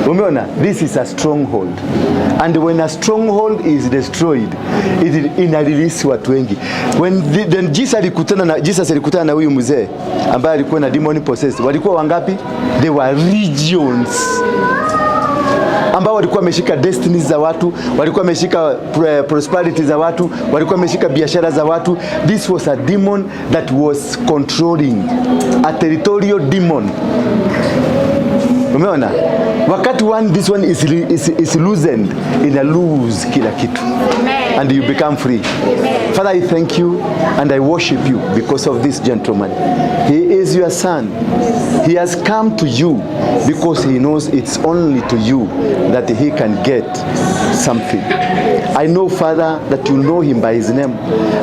Umeona? This is a stronghold. And when a stronghold is destroyed, it ina release watu wengi. When then Jesus alikutana na Jesus alikutana na huyu mzee ambaye alikuwa na demon possessed. Walikuwa wangapi? They were legions. Ambao walikuwa wameshika destinies za watu, walikuwa wameshika prosperity za watu, walikuwa wameshika biashara za watu. This was a demon that was controlling a territorial demon. Umeona? Wakati one, this one is loosened, ina lose kila kitu. Amen. And you become free. Amen. Father, I thank you and I worship you because of this gentleman. He is your son. He has come to you because he knows it's only to you that he can get something. I know, Father, that you know him by his name.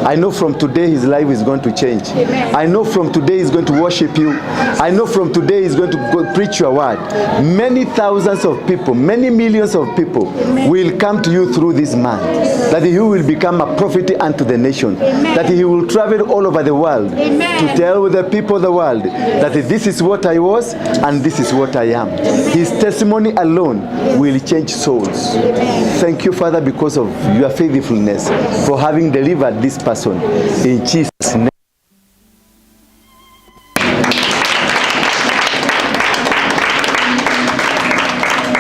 I know from today his life is going to change. Amen. I know from today he's going to worship you. I know from today he's going to go preach your word. Many thousands of people, many millions of people will come to you through this man. That he will become a prophet unto the nation. Amen. That he will travel all over the world Amen. to tell the people of the world that this is what I was and this is what I am. His testimony alone will change souls. Amen. Thank you, Father, because of your faithfulness for having delivered this person. In Jesus' name.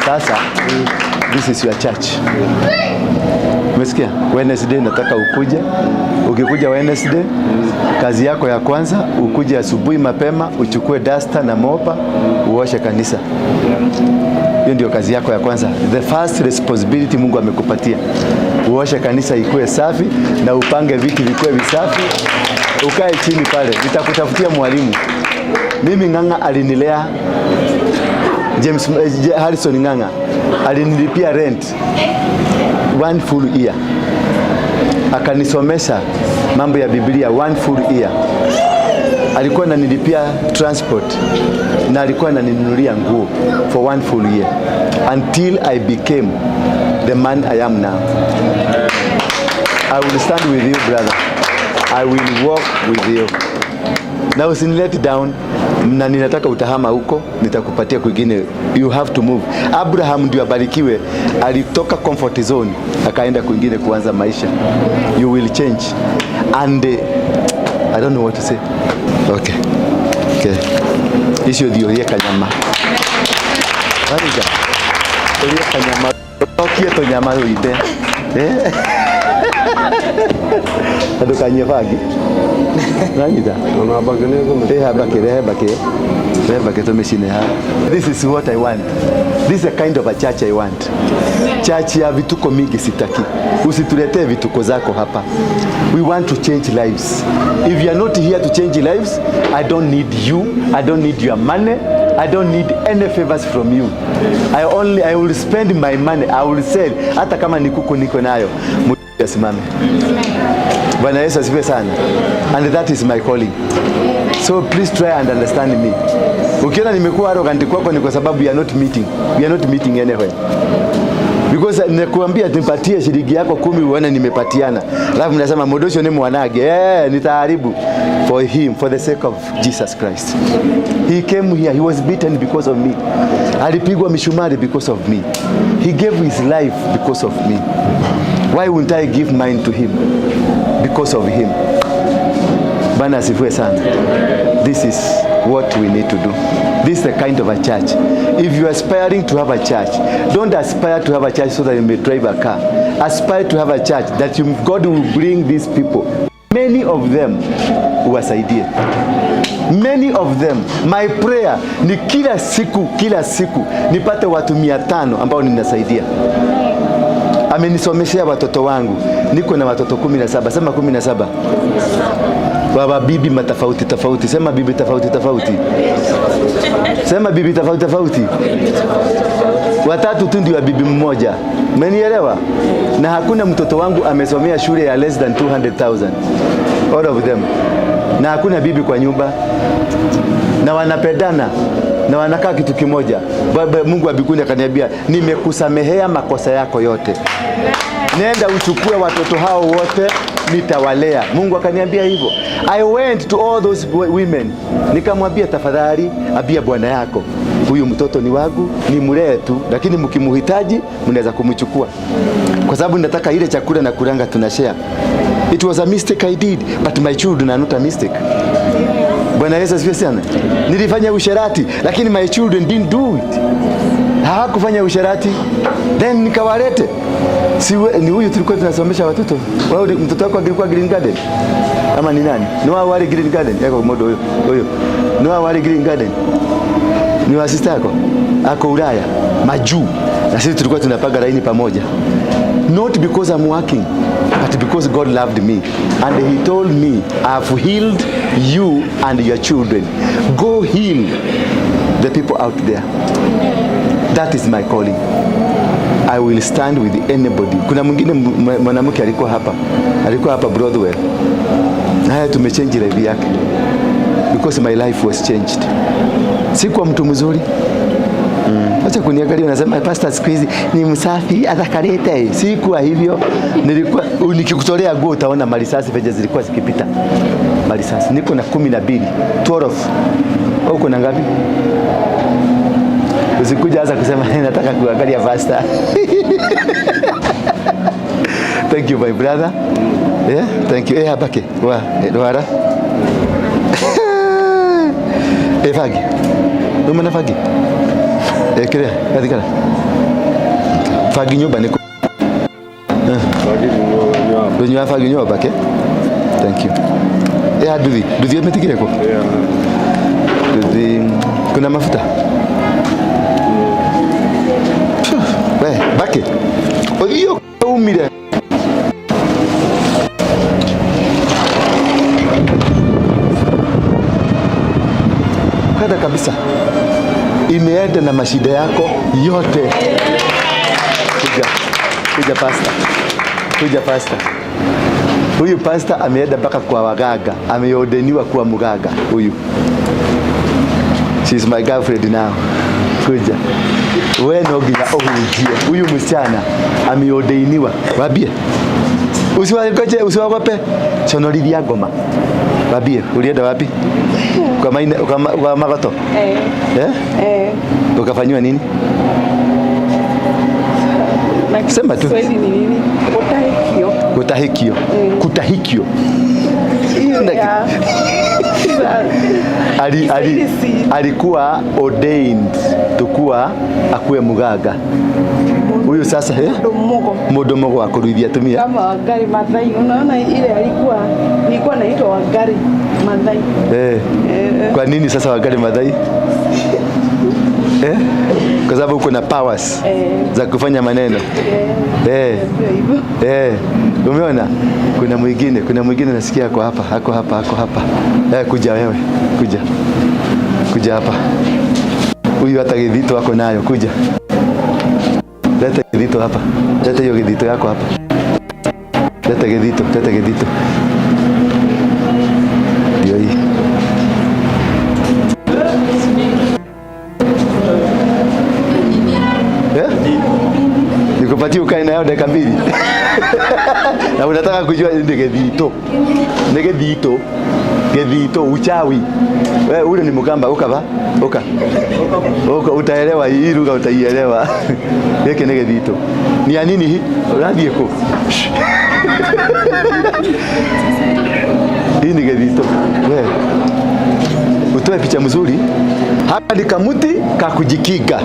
Sasa, this is your church. Umesikia? Wednesday nataka ukuje. Ukikuja Wednesday, kazi yako ya kwanza ukuje asubuhi mapema, uchukue duster na mopa, uoshe kanisa. Hiyo ndio kazi yako ya kwanza. The first responsibility Mungu amekupatia. Uoshe kanisa ikuwe safi na upange viti vikuwe visafi. Ukae chini pale. Nitakutafutia mwalimu. Mimi Ng'ang'a alinilea, James Harrison Ng'ang'a alinilipia rent 1 full year. Akanisomesha mambo ya Biblia 1 full year. Alikuwa ananilipia transport na alikuwa ananinunulia nguo for 1 full year until I became the man I am now. I will stand with you, brother. I will walk with you. Na usinilet down, na ninataka utahama huko, nitakupatia kwingine. You have to move. Abraham ndio abarikiwe, alitoka comfort zone akaenda kwingine kuanza maisha. You will change. And I don't know what to say. Okay. Okay. Icio thiũrie kanyama. Mariga. Ũrie kanyama. Okie tũnyama rũinde. Na ndũkanyue bangi. Nanyita? Ona mbakĩ nĩ ngũmĩ. Rehe mbakĩ, rehe mbakĩ. Rehe mbakĩ tũmĩcine haha. This is what I want. This is the kind of a church I want. Church ya vituko mingi sitaki. Usituletee vituko zako hapa. We want to change lives. If you are not here to change lives, I don't need you. I don't need your money. I don't need any favors from you. I will spend my money. I will sell. Hata kama ni kuku niko nayo. Asimame. Bwana Yesu asifiwe sana. And that is my calling. So please try and understand me. Ukiona nimekuwa arrogant kwako ni kwa sababu we are not meeting. We are not meeting anywhere. Because nikuambia nipatie shilingi yako 10 uone nimepatiana. Alafu mnasema mũndũ ũcio nĩ mwanange. Nitaharibu for him, for the sake of Jesus Christ. He came here, he was beaten because of me. Alipigwa mishumari because of me. He gave his life because of me. Why wouldn't I give mine to him? Because of him. Bwana asifiwe sana. This is what we need to do. This is the kind of a church. If you are aspiring to have a church, don't aspire to have a church so that you may drive a car. Aspire to have a church that God will bring these people. Many of them uwasaidie. Many of them. My prayer ni kila siku, kila siku nipate watu 500 ambao ninasaidia. Amenisomeshea watoto wangu. Niko na watoto 17. Sema 17. Baba bibi matofauti tofauti. Sema bibi tofauti tofauti. Sema bibi tofauti tofauti. Watatu tu ndio bibi mmoja. Umenielewa? Na hakuna mtoto wangu amesomea shule ya less than 200,000. All of them. Na hakuna bibi kwa nyumba. Na wanapendana. Na wanakaa kitu kimoja. Baba Mungu wa mbinguni akaniambia, nimekusamehea makosa yako yote. Nenda uchukue watoto hao wote, nitawalea. Mungu akaniambia hivyo. I went to all those women. Nikamwambia, tafadhali ambia bwana yako, huyu mtoto ni wangu, ni mlee tu, lakini mkimhitaji mnaweza kumchukua. Kwa sababu nataka ile chakula na kuranga tunashare. It was a mistake I did, but my children are not a mistake. Bwana Yesu asifiwe sana. Nilifanya usherati, lakini my children didn't do it. Hawakufanya usherati. Then nikawalete. Si ni huyu tulikuwa tunasomesha watoto. Wao mtoto wako alikuwa Green Garden. Ama ni nani? Ni wao wale Green Garden. Yako modo huyo. Huyo. Ni wao wale Green Garden. Ni wa sister yako. Ako Ulaya, majuu. Na sisi tulikuwa tunapanga laini pamoja. Not because I'm working, but because God loved me. And he told me, I have healed you and your children. Go heal the people out there. That is my calling. I will stand with anybody. Kuna mwingine mwanamke alikuwa hapa. Alikuwa hapa Broadway. Haya tumechange life yake. Because my life was changed. Sikuwa mtu mzuri. Acha kuniangalia unasema pastor siku hizi ni msafi athakarite. Sikuwa hivyo. Nilikuwa nikikutolea nguo utaona marisasi venye zilikuwa zikipita. Marisasi. Niko na 12. 12. Uko na ngapi? Usikuja hasa kusema nataka kuangalia pastor. Thank you my brother. Yeah, thank you. Habake. Wa, Rwara. Fagi. Numa fagi. Kile, katikala. Fagi nyumba niko. Fagi fagi nyumba bake. Thank you. Duthi. Duthi ametikire ko? Yeah. Duthi kuna mafuta? We, bake. Odio umire. Kada kabisa. Imeenda na mashida yako yote. Kuja. Kuja pastor. Kuja pastor. Huyu pastor ameenda mpaka kwa waganga. Ameordeniwa kuwa mganga huyu. She is my girlfriend now. Kuja. We no nginya ũhunjie. Huyu msichana ameordeniwa. Wambie. Usiwagoje, usiwagope. Sonorithia ngoma. Wambie, ulienda wapi? Kwa maine, kwa magoto? Eh. Eh? Eh. Ukafanywa nini? Na Sema tu. Kiswahili ni nini? Kutahikio. Kutahikio. Kutahikio. Hiyo ya. Alikuwa ordained tukua akuwe muganga. Huyu sasa mundu mugo wa kuruithia atumia. Kama Wangari Maathai, unaona ile alikuwa nilikuwa naitwa Wangari Maathai. Kwa nini sasa Wangari Maathai? Kwa sababu uko na powers za kufanya maneno. Umeona? Kuna mwingine nasikia ako hapa, ako hapa, ako hapa. Kuja wewe, kuja. Kuja hapa. Huyu hata githito ako nayo, kuja. Leta githito hapa. Leta hiyo githito yako hapa. Leta githito, leta githito. Ndio hii. Nikupatie ukae nayo dakika mbili. Na unataka kujua ni githito. Ni githito. Githito uchawi. Wewe ule ni Mkamba, uka ba? Uka. Uka utaelewa hii lugha utaielewa. Yeke ni githito. Ni ya nini hii? Urathiĩ kũ? Hii ni githito. Wewe. Utoe picha mzuri. Hapa ni kamuti ka kujikinga.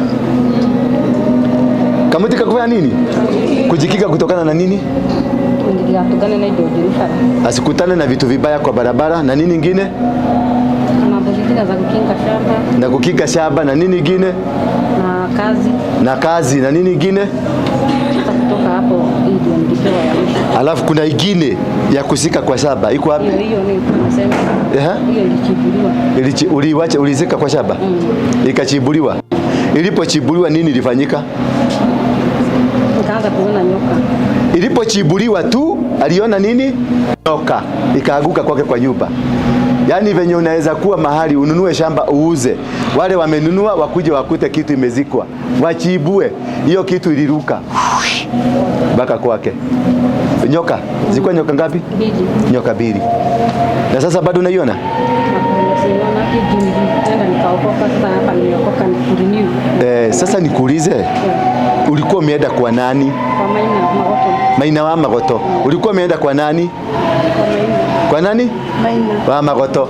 Kamuti ka kufanya nini? Kujikinga kutokana na nini? Asikutane na indo njũru bara. Asikutane na vitu vibaya kwa barabara na nini ingine? Mambo zingine za kukinga shamba. Na kukinga shamba na nini ingine? Na kazi. Na kazi na nini ingine? Sasa kutoka hapo hii ndio nilipewa ya mwisho. Alafu kuna ingine ya kusika kwa shamba. Iko wapi? Hiyo nilikuwa nasema. Hiyo ilichibuliwa. Uliiacha, ulizika kwa shamba? Ikachibuliwa. Ilipochibuliwa nini ilifanyika? Nikaanza kuona nyoka. Ilipochibuliwa tu aliona nini? Nyoka ikaanguka kwake kwa nyumba. Yaani venye unaweza kuwa mahali ununue shamba uuze, wale wamenunua wakuje wakute kitu imezikwa, wachibue hiyo kitu iliruka mpaka kwake. Nyoka zilikuwa nyoka ngapi? Mbili. Nyoka mbili. Na sasa bado unaiona? Sasa nikuulize, ulikuwa umeenda kwa nani? Kwa Maina Magoto. Maina wa Magoto. Ulikuwa umeenda kwa nani? Kwa nani? Maina wa Magoto.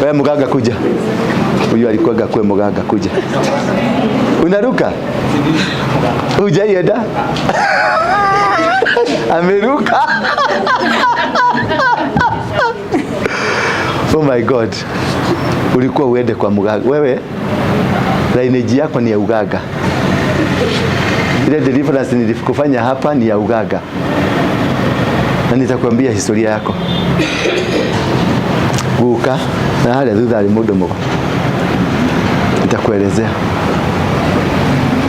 Wewe mganga kuja. Huyu alikuwa gakwe mganga kuja. Unaruka? Hujaienda? Ameruka. Oh my God. Ulikuwa uende kwa mganga. Wewe lineage yako ni ya uganga. Ile deliverance nilikufanya hapa ni ya uganga. Na nitakwambia historia yako. Guka na haria thutha ari mundu mugo. Nitakuelezea.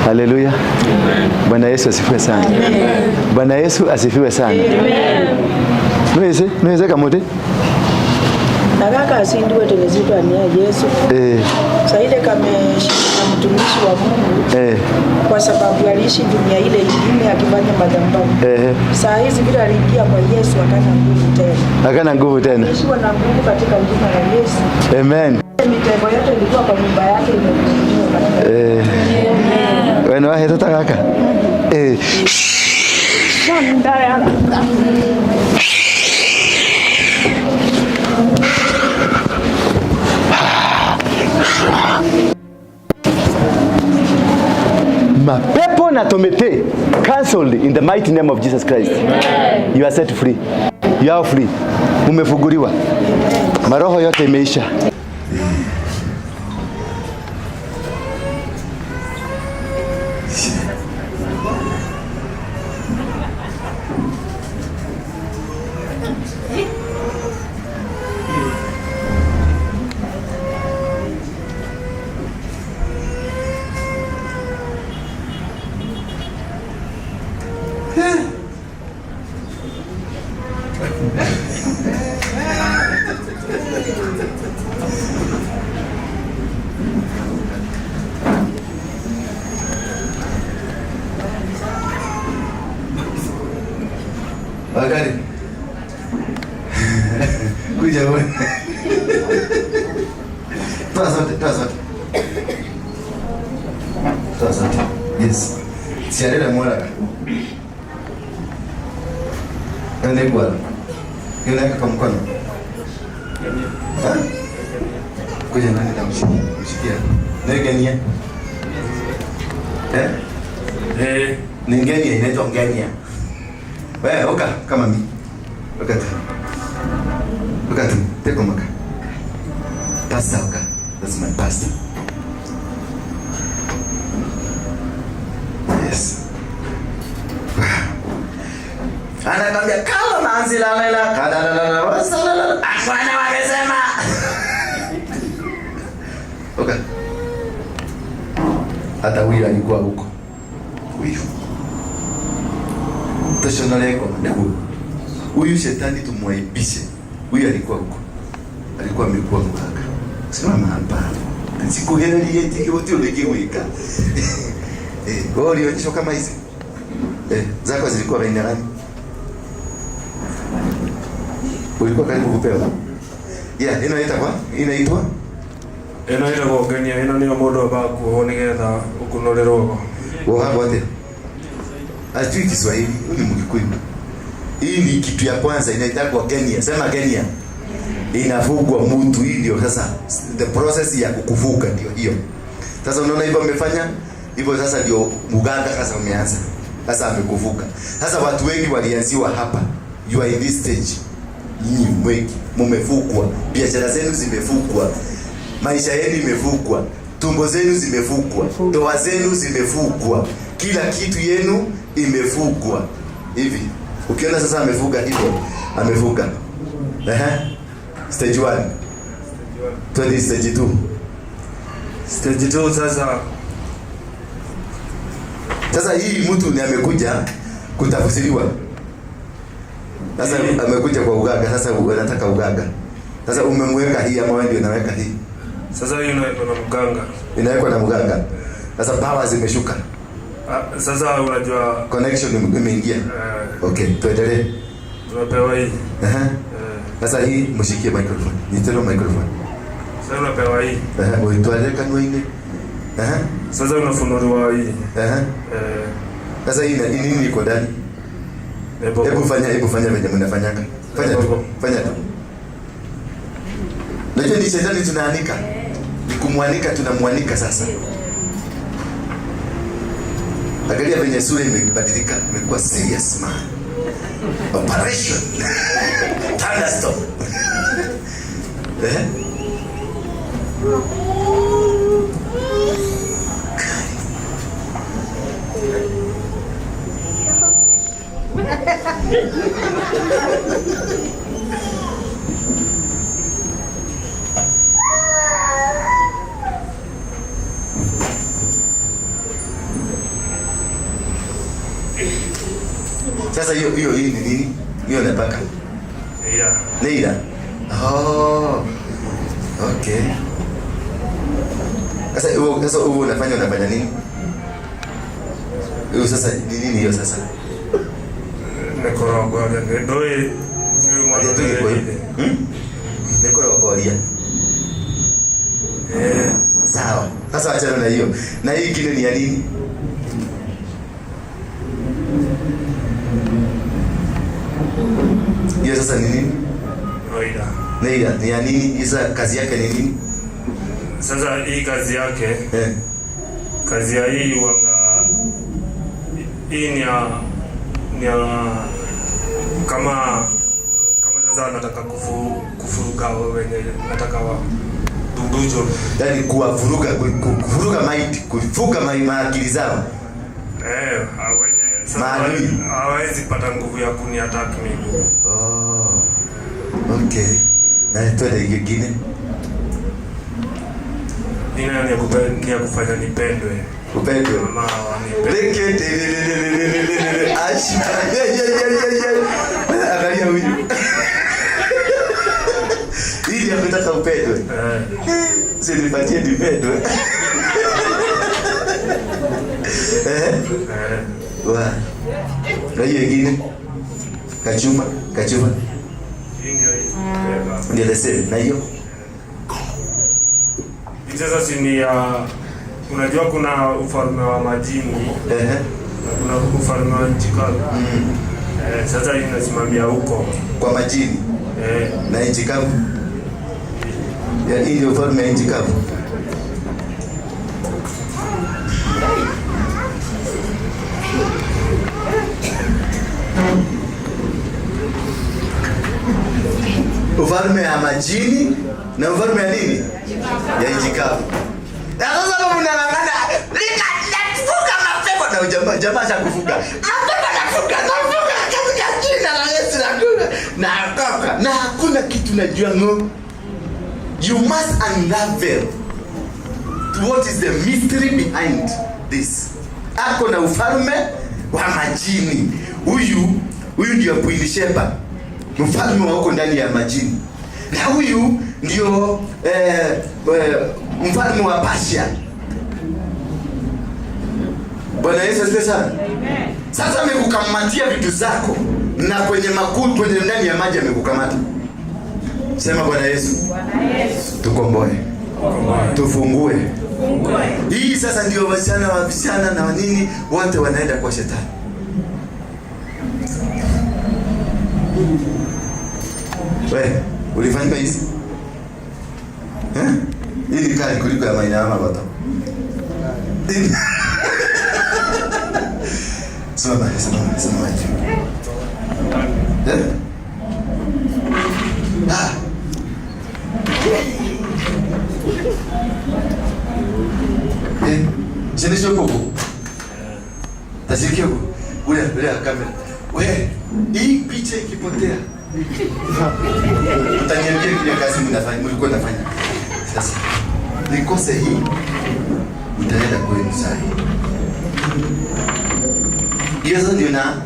Haleluya. Bwana Yesu asifiwe sana. Bwana Yesu asifiwe sana. Amen. Nweze kamote? Na kaka asindiwe tunazitwa ni Yesu. Saide kameshika mtumishi wa Mungu. Kwa sababu aliishi dunia ile ingine akifanya madhambi. Saa hizi bila aliingia kwa Yesu akana nguvu tena. Akana nguvu tena. Aliishiwa na nguvu katika jina la Yesu. Amen. Mitego yote ilikuwa kwa nyumba yake imevunjwa. Wewe ni wahe tata kaka? Mapepo na tomete cancelled in the mighty name of Jesus Christ. Amen. You are set free. You are free. Umefunguliwa. Maroho yote imeisha. Wakati. Kuja wewe. Toa zote, toa zote. Toa zote. Yes. Siarera mwara. Ende kwa. Hiyo unaweka kwa mkono. Kuja nani na mshikia. Na gania. Eh? Eh, Ni ngenia, inaitwa ngenia. Wewe oka kama mimi. Oka tu. Oka tu. Teko maka. Pastor oka. That's my pastor. Yes. Anakwambia kama manzi la la la kada la la la wasa la la. Bwana wamesema. Okay. Hata huyu alikuwa huko. Huyu. Toshonoleko ndugu. Huyu shetani tumwaibishe. Huyu alikuwa huko. Alikuwa amekuwa mganga. Simama hapa. Sikuheri yeti wote ulikiwika. Wewe ulionyeshwa kama hizi? Zako zilikuwa aina gani? Ulikuwa karibu kupewa? Yeah, inaitwa inaitwa? Ĩno ĩtagwo ngenia, ĩno nĩyo mũndũ ambaga kuohwo nĩgetha ũkunũrĩrwo. Wohagwo atĩa? Ajui Kiswahili, huyu ni Mkikuyu. Hii ni kitu ya kwanza inaitwa Kenya. Sema Kenya. Inafugwa mtu, hii ndio sasa the process ya kukufuka ndio hiyo. Sasa unaona hivyo amefanya hivyo, sasa ndio muganga sasa ameanza. Sasa amekuvuka. Sasa watu wengi walianziwa hapa. You are in this stage. Nyinyi wengi mumefukwa, biashara zenu zimefukwa, maisha yenu imefukwa, tumbo zenu zimefukwa, ndoa zenu zimefukwa, kila kitu yenu imefukwa. Hivi ukiona sasa amefuka hivyo, amefuka. Stage 1. Twende stage 2. Stage 2 sasa. Sasa hii mtu ni amekuja kutafsiriwa. Sasa amekuja kwa ugaga, sasa anataka ugaga. Sasa umemweka hii ama wewe ndio unaweka hii? Sasa hii inawekwa na mganga. Inawekwa na mganga. Sasa power zimeshuka. Sasa unajua connection imeingia. Okay, tuendelee. Tunapewa hii. Sasa hii mshikie microphone. Nitero microphone. Sasa unapewa hii. Uitwale kanwa-inĩ. Sasa unafunuliwa hii. Sasa hii nini iko ndani? Hebu fanya venye mnafanyanga. Fanya tu. Fanya tu. Najua ni shetani tunaanika. Ni kumwanika, tunamwanika sasa. Angalia venye sura imebadilika, imekuwa serious man. Operation. Thunderstorm. Sasa hiyo hii ni nini? Hiyo napaka. Neira. Neira. Oh. Okay. Sasa huo unafanya nini? Hiyo sasa ni nini hiyo sasa? Nikorogoria. Ndoi. Nikorogoria. Sawa. Sasa achana na hiyo. Na hii kile ni ya nini? Hiyo sasa ni nini? Neira. Neira ni ya nini? Sasa kazi yake ni nini? Sasa hii kazi yake. Kazi ya hii wanga hii ni ya kama sasa nataka kufuruga wenye nataka wa dudujo. Yaani kuwavuruga, kuvuruga maiti, kuvuka maakili zao. Wenye sasa hawezi pata nguvu ya kuniattack mimi. Oh. Okay. Na twende nyingine. Nina ni ya kufanya nipendwe. Upendwe. Mama wanipende. Leke Asha. Angalia huyu. Ili akutaka upendwe. Si nipatie nipendwe. Wa. Na hiyo nyingine. Kachuma. Ndio the same. Na hiyo. Sasa si ni unajua kuna ufalme wa majini. Na kuna ufalme wa nchi kavu. Sasa inasimamia huko kwa majini. Eh. Na nchi kavu. Ya hii ndio ufalme ya nchi kavu. Ufalme ya majini na ufalme ya nini? Ya nchi kavu. Na sasa hapo mnang'ang'ana, lika nafuka mapepo na jamaa jamaa ashakufuka. Mapepo nafuka, nafuka katika jina la Yesu nakuna. Na kaka, na hakuna kitu najua ngo. You must unravel what is the mystery behind this. Ako na ufalme wa majini. Huyu ndio Queen Sheba, mfalme wa huko ndani ya majini. Na huyu ndio mfalme wa Persia. Bwana Yesu asifiwe sana. Amen. Sasa amekukamatia vitu zako na kwenye makuu, kwenye ndani ya maji amekukamata. Sema Bwana Yesu. Bwana Yesu. Tukomboe. Tufungue. Hii sasa ndio wasichana wa vijana na nini wote wanaenda kwa shetani. Wewe ulifanyika hizi? Eh? Hii ni kali kuliko ya maina ama bata. Simama, simama, simama. Eh? Ah. Eh, jenisho koko. Tasikia huko. Ule ule kamera. We, hii picha ikipotea. Utaniambia kile kazi mnafanya, mlikuwa mnafanya. Sasa nikose hii utaenda kwenu saa hii. Hiyo sasa ndio na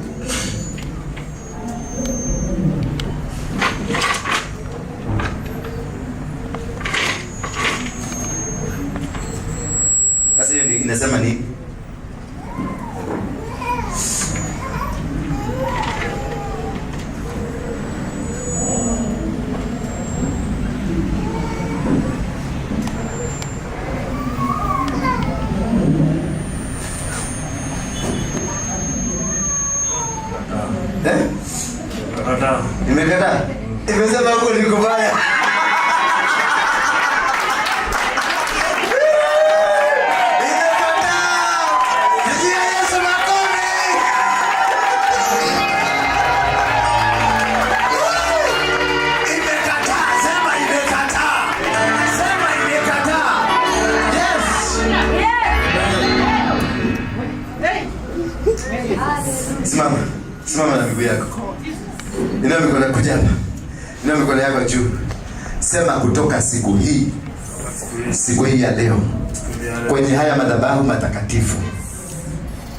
sasa hiyo inasema nini? Imekataa. Imesema huko ni kubaya. Imekataa. Pigia Yesu makofi. Imekataa. Sema imekataa. Sema imekataa. Yes. Simama. Simama na miguu yako. Inua mikono kuja hapa. Inua mikono yako juu. Sema kutoka siku hii, siku hii ya leo, kwenye haya madhabahu matakatifu,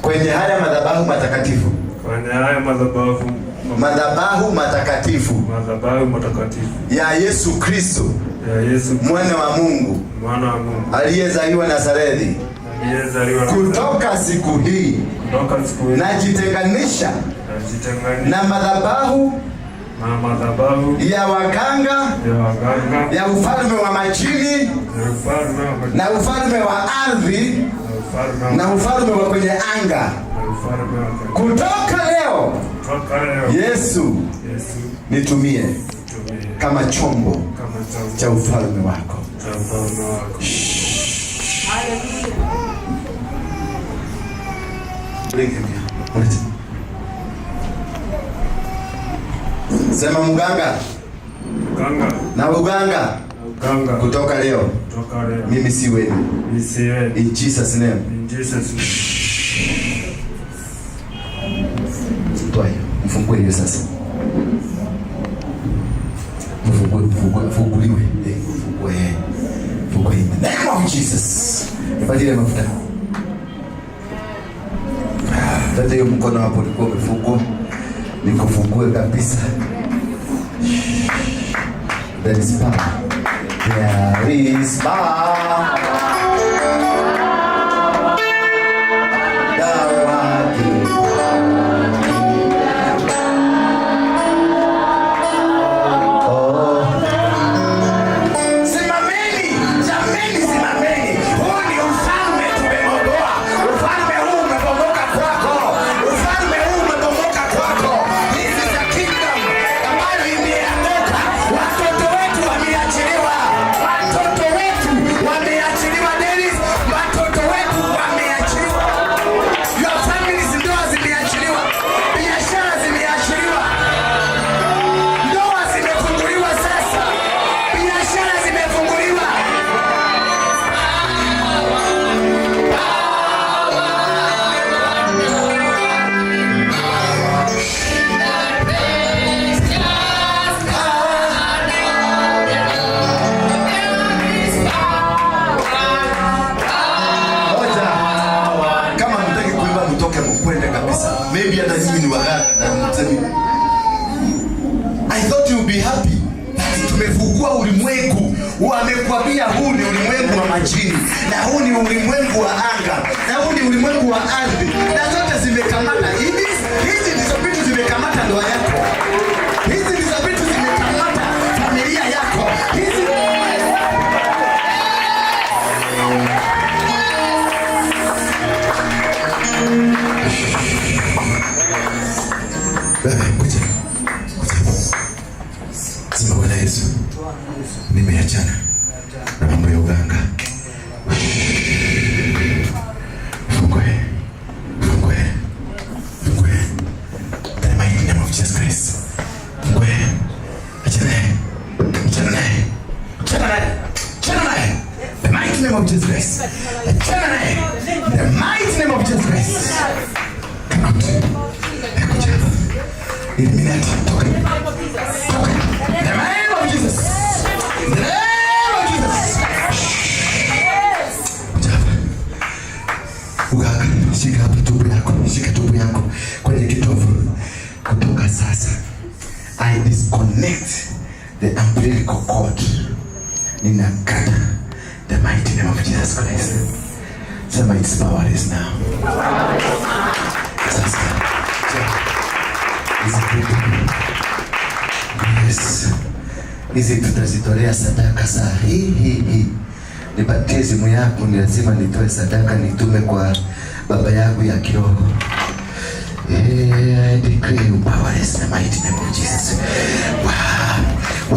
kwenye haya madhabahu matakatifu, Kwenye haya madhabahu madhabahu matakatifu madhabahu matakatifu ya Yesu Kristo, ya Yesu mwana wa Mungu, mwana wa Mungu aliyezaliwa Nazareti, aliyezaliwa kutoka siku hii kutoka siku hii najitenganisha najitenganisha na madhabahu na madhabahu ya waganga, ya waganga, ya ufalme wa majini ya ufalme wa majini, na ufalme wa ardhi na ufalme na ufalme wa kwenye anga. na ufalme wa kwenye. Kutoka leo, Kutoka leo Yesu Yesu nitumie nitumie kama chombo kama chombo cha ufalme wako. cha ufalme wako. Bring him here. Wait. Sema mganga Mganga na uganga, na uganga, kutoka leo kutoka leo mimi si wenu. mimi si wenu. In Jesus name. In Jesus name. Toa hiyo. Mfungue hiyo sasa. Mfungue, mfungue, mfunguliwe. Mfungue. Mfungue in the name of Jesus. Nipatie mafuta. Leta hiyo mkono hapo ulikuwa umefungwa. Nikufungue kabisa. There is power. There is power. Oh. Simameni, jameni, simameni. Huu ni ufalme tumebomoa. Ufalme huu umebomoka kwako. Ufalme huu umebomoka kwako. This is a kingdom ambayo imeanguka. Wamekuambia huu ni ulimwengu wa majini, na huu ni ulimwengu wa anga, na huu ni ulimwengu wa ardhi, na zote zimekamata. Hizi ndizo vitu zimekamata ndoa yako, hizi ndizo vitu zimekamata familia yako, hizi. Wewe kuja. Kuja. Sema Bwana Yesu, nimeachana na mambo ya uganga. Fungue. Fungue. Fungue. In the mighty name of Jesus Christ. Fungue. Achana naye. Achana naye. Achana naye. Achana naye. The mighty name of Jesus Christ. Achana naye. The mighty name of Jesus Christ. Come out. Kuja hapa. Illuminati, toka. Toka. The name of Jesus. The name of Jesus. Kuja hapa. Uganga, shika hapa tumbo yako, shika tumbo yako kwenye kitovu. Kutoka sasa, I disconnect the umbilical cord. Ninakata the mighty name of Jesus Christ. Sema, it's powerless now. Sasa, hizi vitu, yes, hizi tutazitolea sadaka saa hii hii hii. Nipatie simu yako, ni lazima nitoe sadaka nitume kwa baba yangu ya kiroho. I declare you powerless in the mighty name of Jesus. Wow.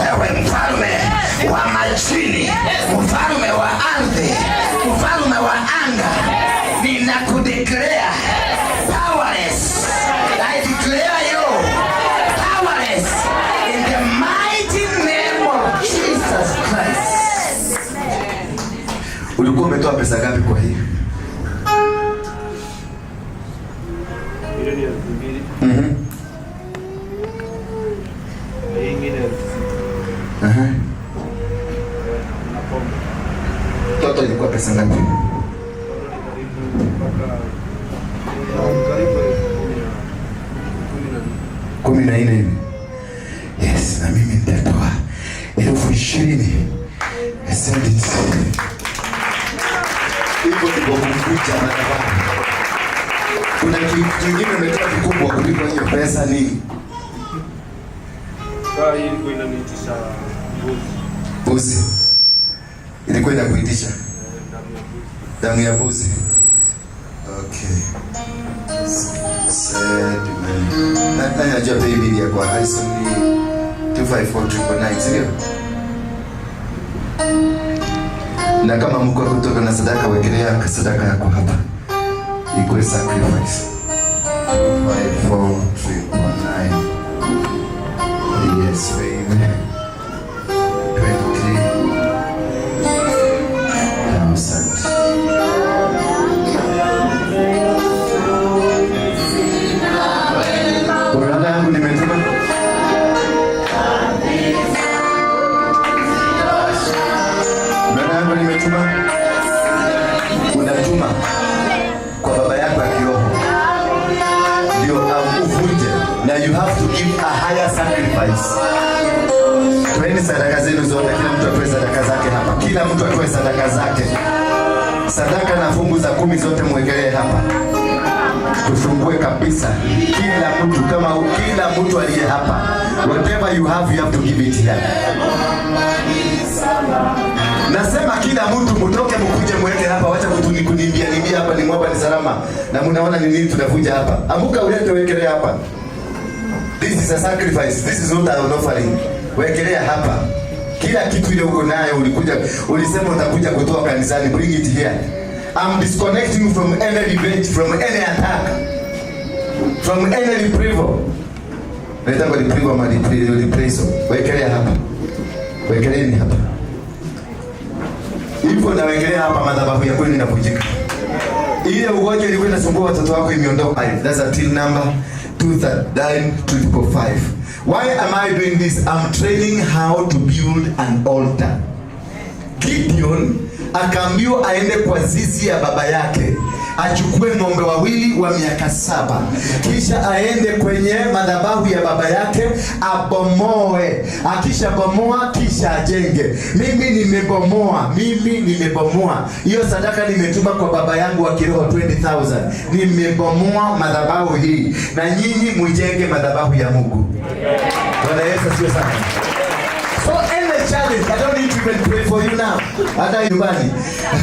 Wewe mfalme wa majini, mfalme wa ardhi, mfalme wa anga, ninakudeclare powerless. I declare you powerless in the mighty name of Jesus Christ. Ulikuwa umetoa pesa ngapi kwa hii? Ile ni 2000. Na hii ingine 6000. Na pombe. Toto ilikuwa pesa ngapi? Toto ni karibu mpaka karibu 14,000. 14 hivi. Yes, na mimi nitatoa 20,000. I send it. Hivyo ndivyo kumkucha madhabahu. Kuna kitu kingine umetoa kikubwa kuliko hiyo pesa nini? Saa hii ilikuwa inaniitisha mbuzi. Mbuzi. Ilikuwa inakuitisha Damu ya mbuzi. Damu ya mbuzi. Okay. Send money. Nani anajua pay bill ya kwa Harrison ni 254 si ndio? Na kama mko kutoka na sadaka, wekelea sadaka yako hapa. Ikuwe sacrifice. 54999. Yes, baby. 20,000. Brother yangu nimetuma. Brother yangu nimetuma. Unatuma kwa baba yako ya kiroho ndio uvunje, na you have to give a higher sacrifice. Toeni sadaka zenu zote, kila mtu atoe sadaka zake hapa, kila mtu atoe sadaka zake, sadaka na fungu za 10 zote mwekelee hapa, tufungue kabisa, kila mtu, kama kila mtu aliye hapa, whatever you have, you have to give it here. Nasema kila mtu mtoke mkuje mweke hapa, wacha kuniimbia nimbia hapa, ni mwapa ni salama. Na mnaona ni nini tunavunja hapa. Amuka ulete wekelea hapa. This is a sacrifice. This is not an offering. Wekelea hapa. Kila kitu ile uko nayo ulikuja, ulisema utakuja kutoa kanisani, bring it here. I'm disconnecting from any revenge, from any attack, from any retrieval. Naitwa retrieval ama reprisal. Wekelea hapa. Wekeleeni hapa. Hivyo nawekelea hapa, madhabahu ya kwenu inavunjika. Ile ugonjwa ilikuwa inasumbua watoto wako imeondoka. That's a till number 239 555. Why am I doing this? I'm training how to build an altar. Gideon akaambiwa aende kwa zizi ya baba yake achukue ng'ombe wawili wa miaka 7, kisha aende kwenye madhabahu ya baba yake abomoe, akishabomoa kisha ajenge. Mimi nimebomoa, mimi nimebomoa hiyo sadaka, nimetuma kwa baba yangu wa kiroho 20,000. Nimebomoa madhabahu hii, na nyinyi mujenge madhabahu ya Mungu. Bwana Yesu asifiwe sana. So any challenge, I don't need to even pray for you now. Hata nyumbani.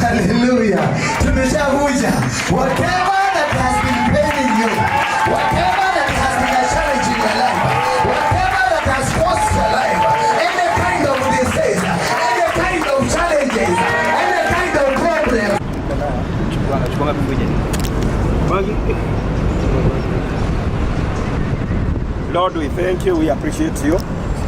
Hallelujah. Tumeshavuja. Whatever that has been paining you, whatever that has been a challenge in your life, whatever that has caused your life, any kind of disease, any kind of challenges, any kind of problem. Lord, we thank you, we appreciate you.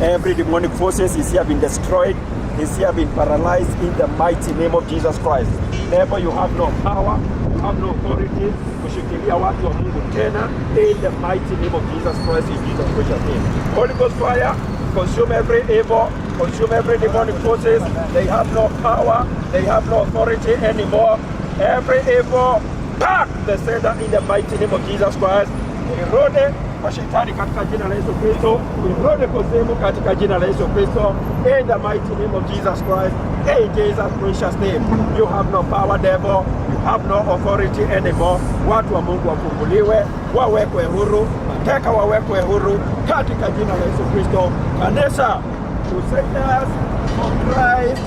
Every demonic forces is here been destroyed, is here been paralyzed in the mighty name of Jesus Christ. Therefore, you have no power, you have no authority kushikilia watu wa Mungu tena in the mighty name of Jesus Christ, in Jesus' precious name. Holy Ghost fire, consume every evil, consume every demonic forces. They have no power, they have no authority anymore. Every evil, back the sender in the mighty name of Jesus Christ. Irudi kwa shetani katika jina la Yesu Kristo, irudi kuzimu katika jina la Yesu Kristo, in the mighty name of Jesus Christ, in Jesus precious name. You have no power, devil, you have no authority anymore. Watu wa Mungu wafunguliwe, wawekwe huru, mateka wawekwe huru katika jina la Yesu Kristo. Kanisa, Crusaders for Christ,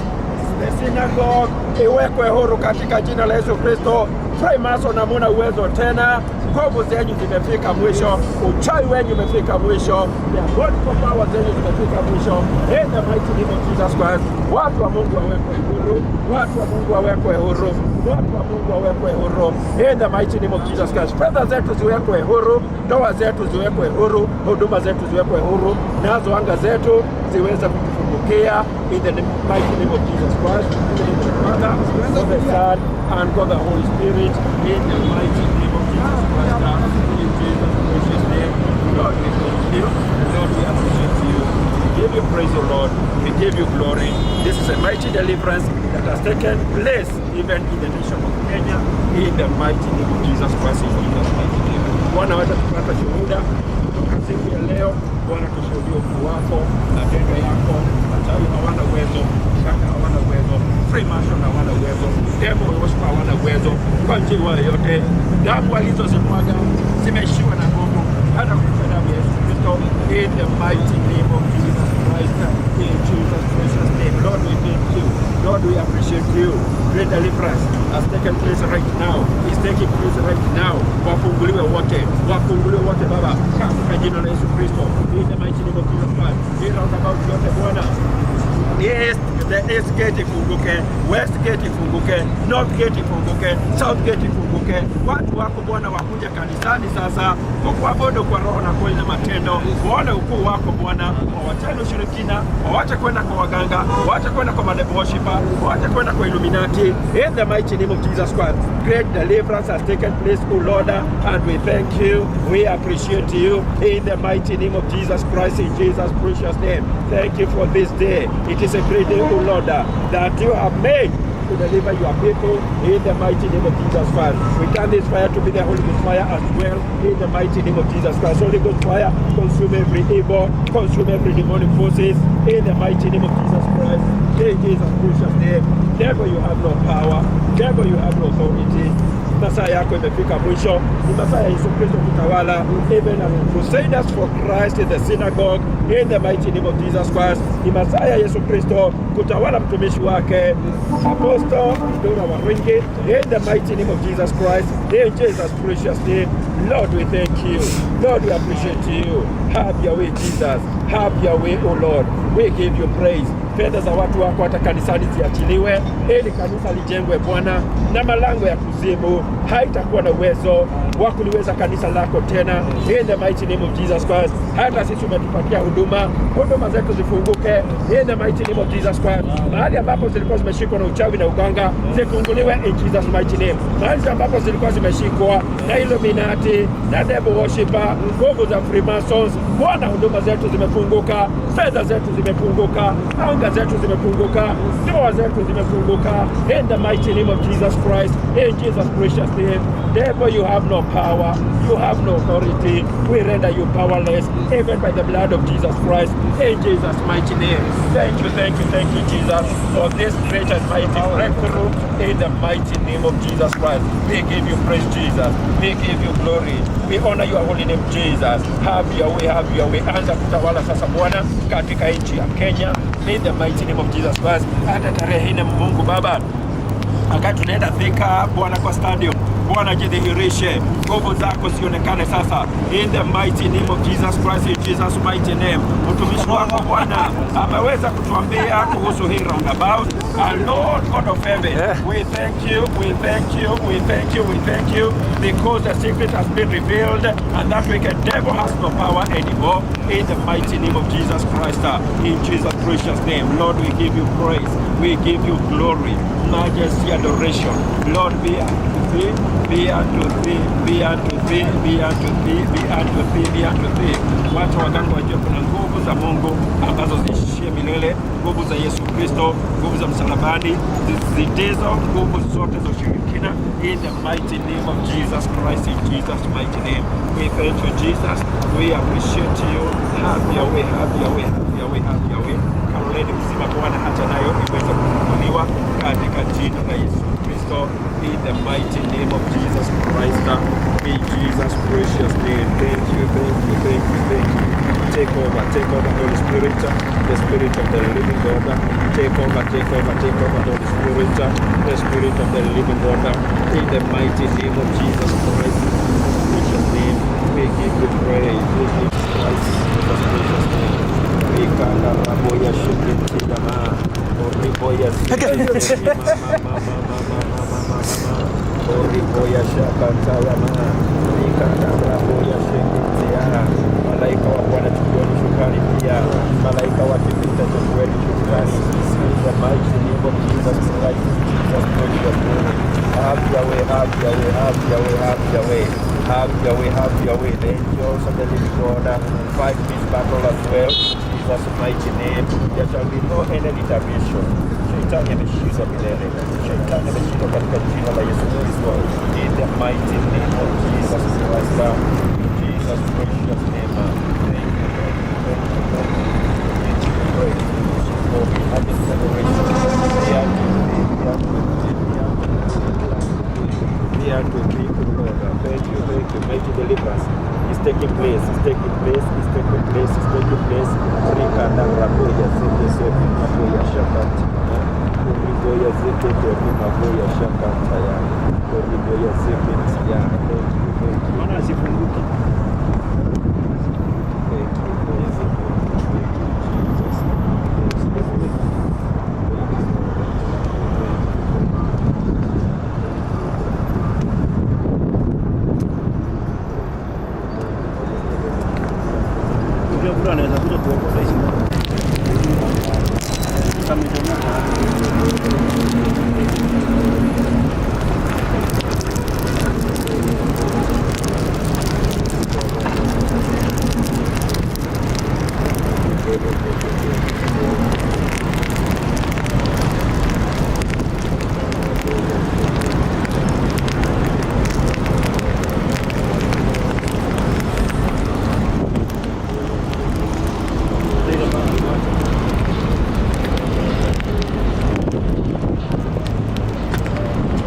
the synagogue iwekwe huru katika jina la Yesu Kristo. Freemason hamuna uwezo tena, nguvu zenyu zimefika mwisho, uchawi wenyu umefika mwisho, diabolical power zenyu zimefika mwisho. In the mighty name of Jesus Christ, watu wa Mungu wawekwe huru, watu wa Mungu wawekwe huru, watu wa Mungu wawekwe huru. In the mighty name of Jesus Christ, fedha zetu ziwekwe huru, ndoa zetu ziwekwe huru, huduma zetu ziwekwe huru, nazo anga zetu ziweze kutufungukia in the mighty name of Jesus Christ, in the name of the Father, God the Son, and God the Holy Spirit, in the mighty name of Jesus Christ, in Jesus' precious name. Lord, we thank you. Lord, we appreciate you. We give you praise, O Lord. We give you glory. This is a mighty deliverance that has taken place even in the nation of Kenya, in the mighty name of Jesus Christ, in Jesus' mighty name. Bwana, wacha tupata shuhuda kutoka siku ya leo. Bwana, tushuhudie ukuu wako, matendo yako. Wachawi hawana uwezo, shaka hawana uwezo, Freemason hawana uwezo, devil worshiper hawana uwezo. Kwa njia yoyote, damu walizozimwaga zimeishiwa na nguvu, hata kupitia damu ya Yesu Kristo, in the mighty name of Jesus Christ, in Jesus' precious name. Lord, we thank you. Lord, we appreciate you. Great deliverance has taken place right now. Is taking place right now. Wafunguliwe wote, wafunguliwe wote Baba, katika jina la Yesu Kristo, in the mighty name of Jesus Christ. Hii roundabout yote Bwana, East, the East Gate ifunguke, West Gate ifunguke, North Gate ifunguke, South Gate ifunguke. Watu wako Bwana wakuja kanisani sasa kukuabudu kwa roho na kweli na matendo, waone ukuu wako Bwana, wawachane ushirikina, wawache kwenda kwa waganga, wawache kwenda kwa madevil worshiper, wawache kwenda kwa Illuminati. In the mighty name of Jesus Christ, great deliverance has taken place, O Lord, and we thank you, we appreciate you in the mighty name of Jesus Christ, in Jesus' precious name. Thank you for this day. It is a great day, O Lord, that you have made to deliver your people in the mighty name of Jesus Christ. We turn this fire to be the Holy Ghost fire as well in the mighty name of Jesus Christ. Holy Ghost fire, consume every evil, consume every demonic forces in the mighty name of Jesus Christ. In Jesus' precious name. Devil, you have no power. Devil, you have no authority. Masaa yako imefika mwisho. Ni masaa ya Yesu Kristo kutawala. Even as Crusaders for Christ in the synagogue, in the mighty name of Jesus Christ. Ni masaa ya Yesu Kristo kutawala mtumishi wake Apostle Ndura Waruinge, in the mighty name of Jesus Christ, in Jesus' precious name. Lord, we thank you. Lord, we appreciate you. Have your way, Jesus. Have your way, O Lord. We give you praise. Fedha za watu wako hata kanisani ziachiliwe, ili kanisa lijengwe Bwana, na malango ya kuzimu haitakuwa na uwezo wa kuliweza kanisa lako tena, in the mighty name of Jesus Christ. Hata sisi umetupatia huduma, huduma zetu zifunguke in the mighty name of Jesus Christ. Mahali ambapo zilikuwa zimeshikwa na uchawi na uganga zifunguliwe in Jesus mighty name. Mahali ambapo zilikuwa zimeshikwa na Illuminati na devil worshiper, nguvu za Freemasons, Bwana, huduma zetu zimefunguka, fedha zetu zimefunguka, anga Baraka zetu zimefunguka, ndoa zetu zimefunguka. In the mighty name of Jesus Christ, in Jesus precious name. Therefore you have no power, you have no authority. We render you powerless, even by the blood of Jesus Christ, in Jesus' mighty name. Thank you, thank you, thank you, Jesus, for this great and mighty breakthrough in the mighty name of Jesus Christ. We give you praise, Jesus. We give you glory. We honor your holy name, Jesus. Have your way, have your way. Anza kutawala sasa Bwana katika nchi ya Kenya, in the mighty name of Jesus Christ. Hata tarehe nne, Mungu Baba, wakati tunaenda Thika Bwana kwa stadium, Bwana jidhihirishe, nguvu zako zionekane sasa, in the mighty name of Jesus Christ, in Jesus mighty name. Mtumishi wako Bwana ameweza kutuambia kuhusu hii roundabout. And Lord God of heaven, we thank you, we thank you, we thank you, we thank you, because the secret has been revealed and that wicked devil has no power anymore, in the mighty name of Jesus Christ, in Jesus precious name. Lord, we give you praise, we give you glory, majesty, adoration. Lord, be unto thee, be unto thee, be unto thee, be unto thee, be unto thee, be unto thee. Wacha waganga wajue kuna nguvu za Mungu ambazo ziishie milele, nguvu za Yesu Kristo, nguvu za msalabani, zizidizo nguvu zote za ushirikina, in the mighty name of Jesus Christ, in Jesus mighty name. We thank you, Jesus. We appreciate you. Have your way, have your way, have your way, have your way. Caroline mzima Bwana, hata nayo iweze kufunguliwa katika jina la Yesu Kristo, in the mighty name of Jesus Christ, in Jesus precious name. Thank you, thank you, thank you, thank you. Take over, take over, Holy Spirit, the Spirit of the living God. Take over, take over, take over, Holy Spirit, the Spirit of the living God. In the mighty name of Jesus Christ, in Jesus precious name, we give you praise. We give you Christ, Jesus precious name. Rikanda raboya shikiti dama, oriboya sikiti mama mama mama mama mama, oriboya shakata yama, rikanda raboya shikiti ya. Malaika wa Bwana chukueni shukrani pia, malaika wa kivita chukueni shukrani. In the mighty name of Jesus Christ, Jesus precious name. Have your way, have your way, have your way, have your way. Have your way, have your way. The angels of the living God fight this battle as well. In Jesus' mighty name, there shall be no any retaliation. Shetani ameshindwa milele. Shetani ameshindwa katika jina la Yesu Kristo. In the mighty name of Jesus Christ, in Jesus' precious name. Thank you, thank you, thank you, thank you. We give you praise for we have this celebration. We are to thee, we are to thee, we are to thee, we are to thee, O Lord. Thank you, thank you. Mighty deliverance is taking place, is taking place, is taking place, is taking place. Rikanda raboya zeke zeke maboya shakati. Oriboya zeke zeke maboya shakataya. Oriboya zeke tiya.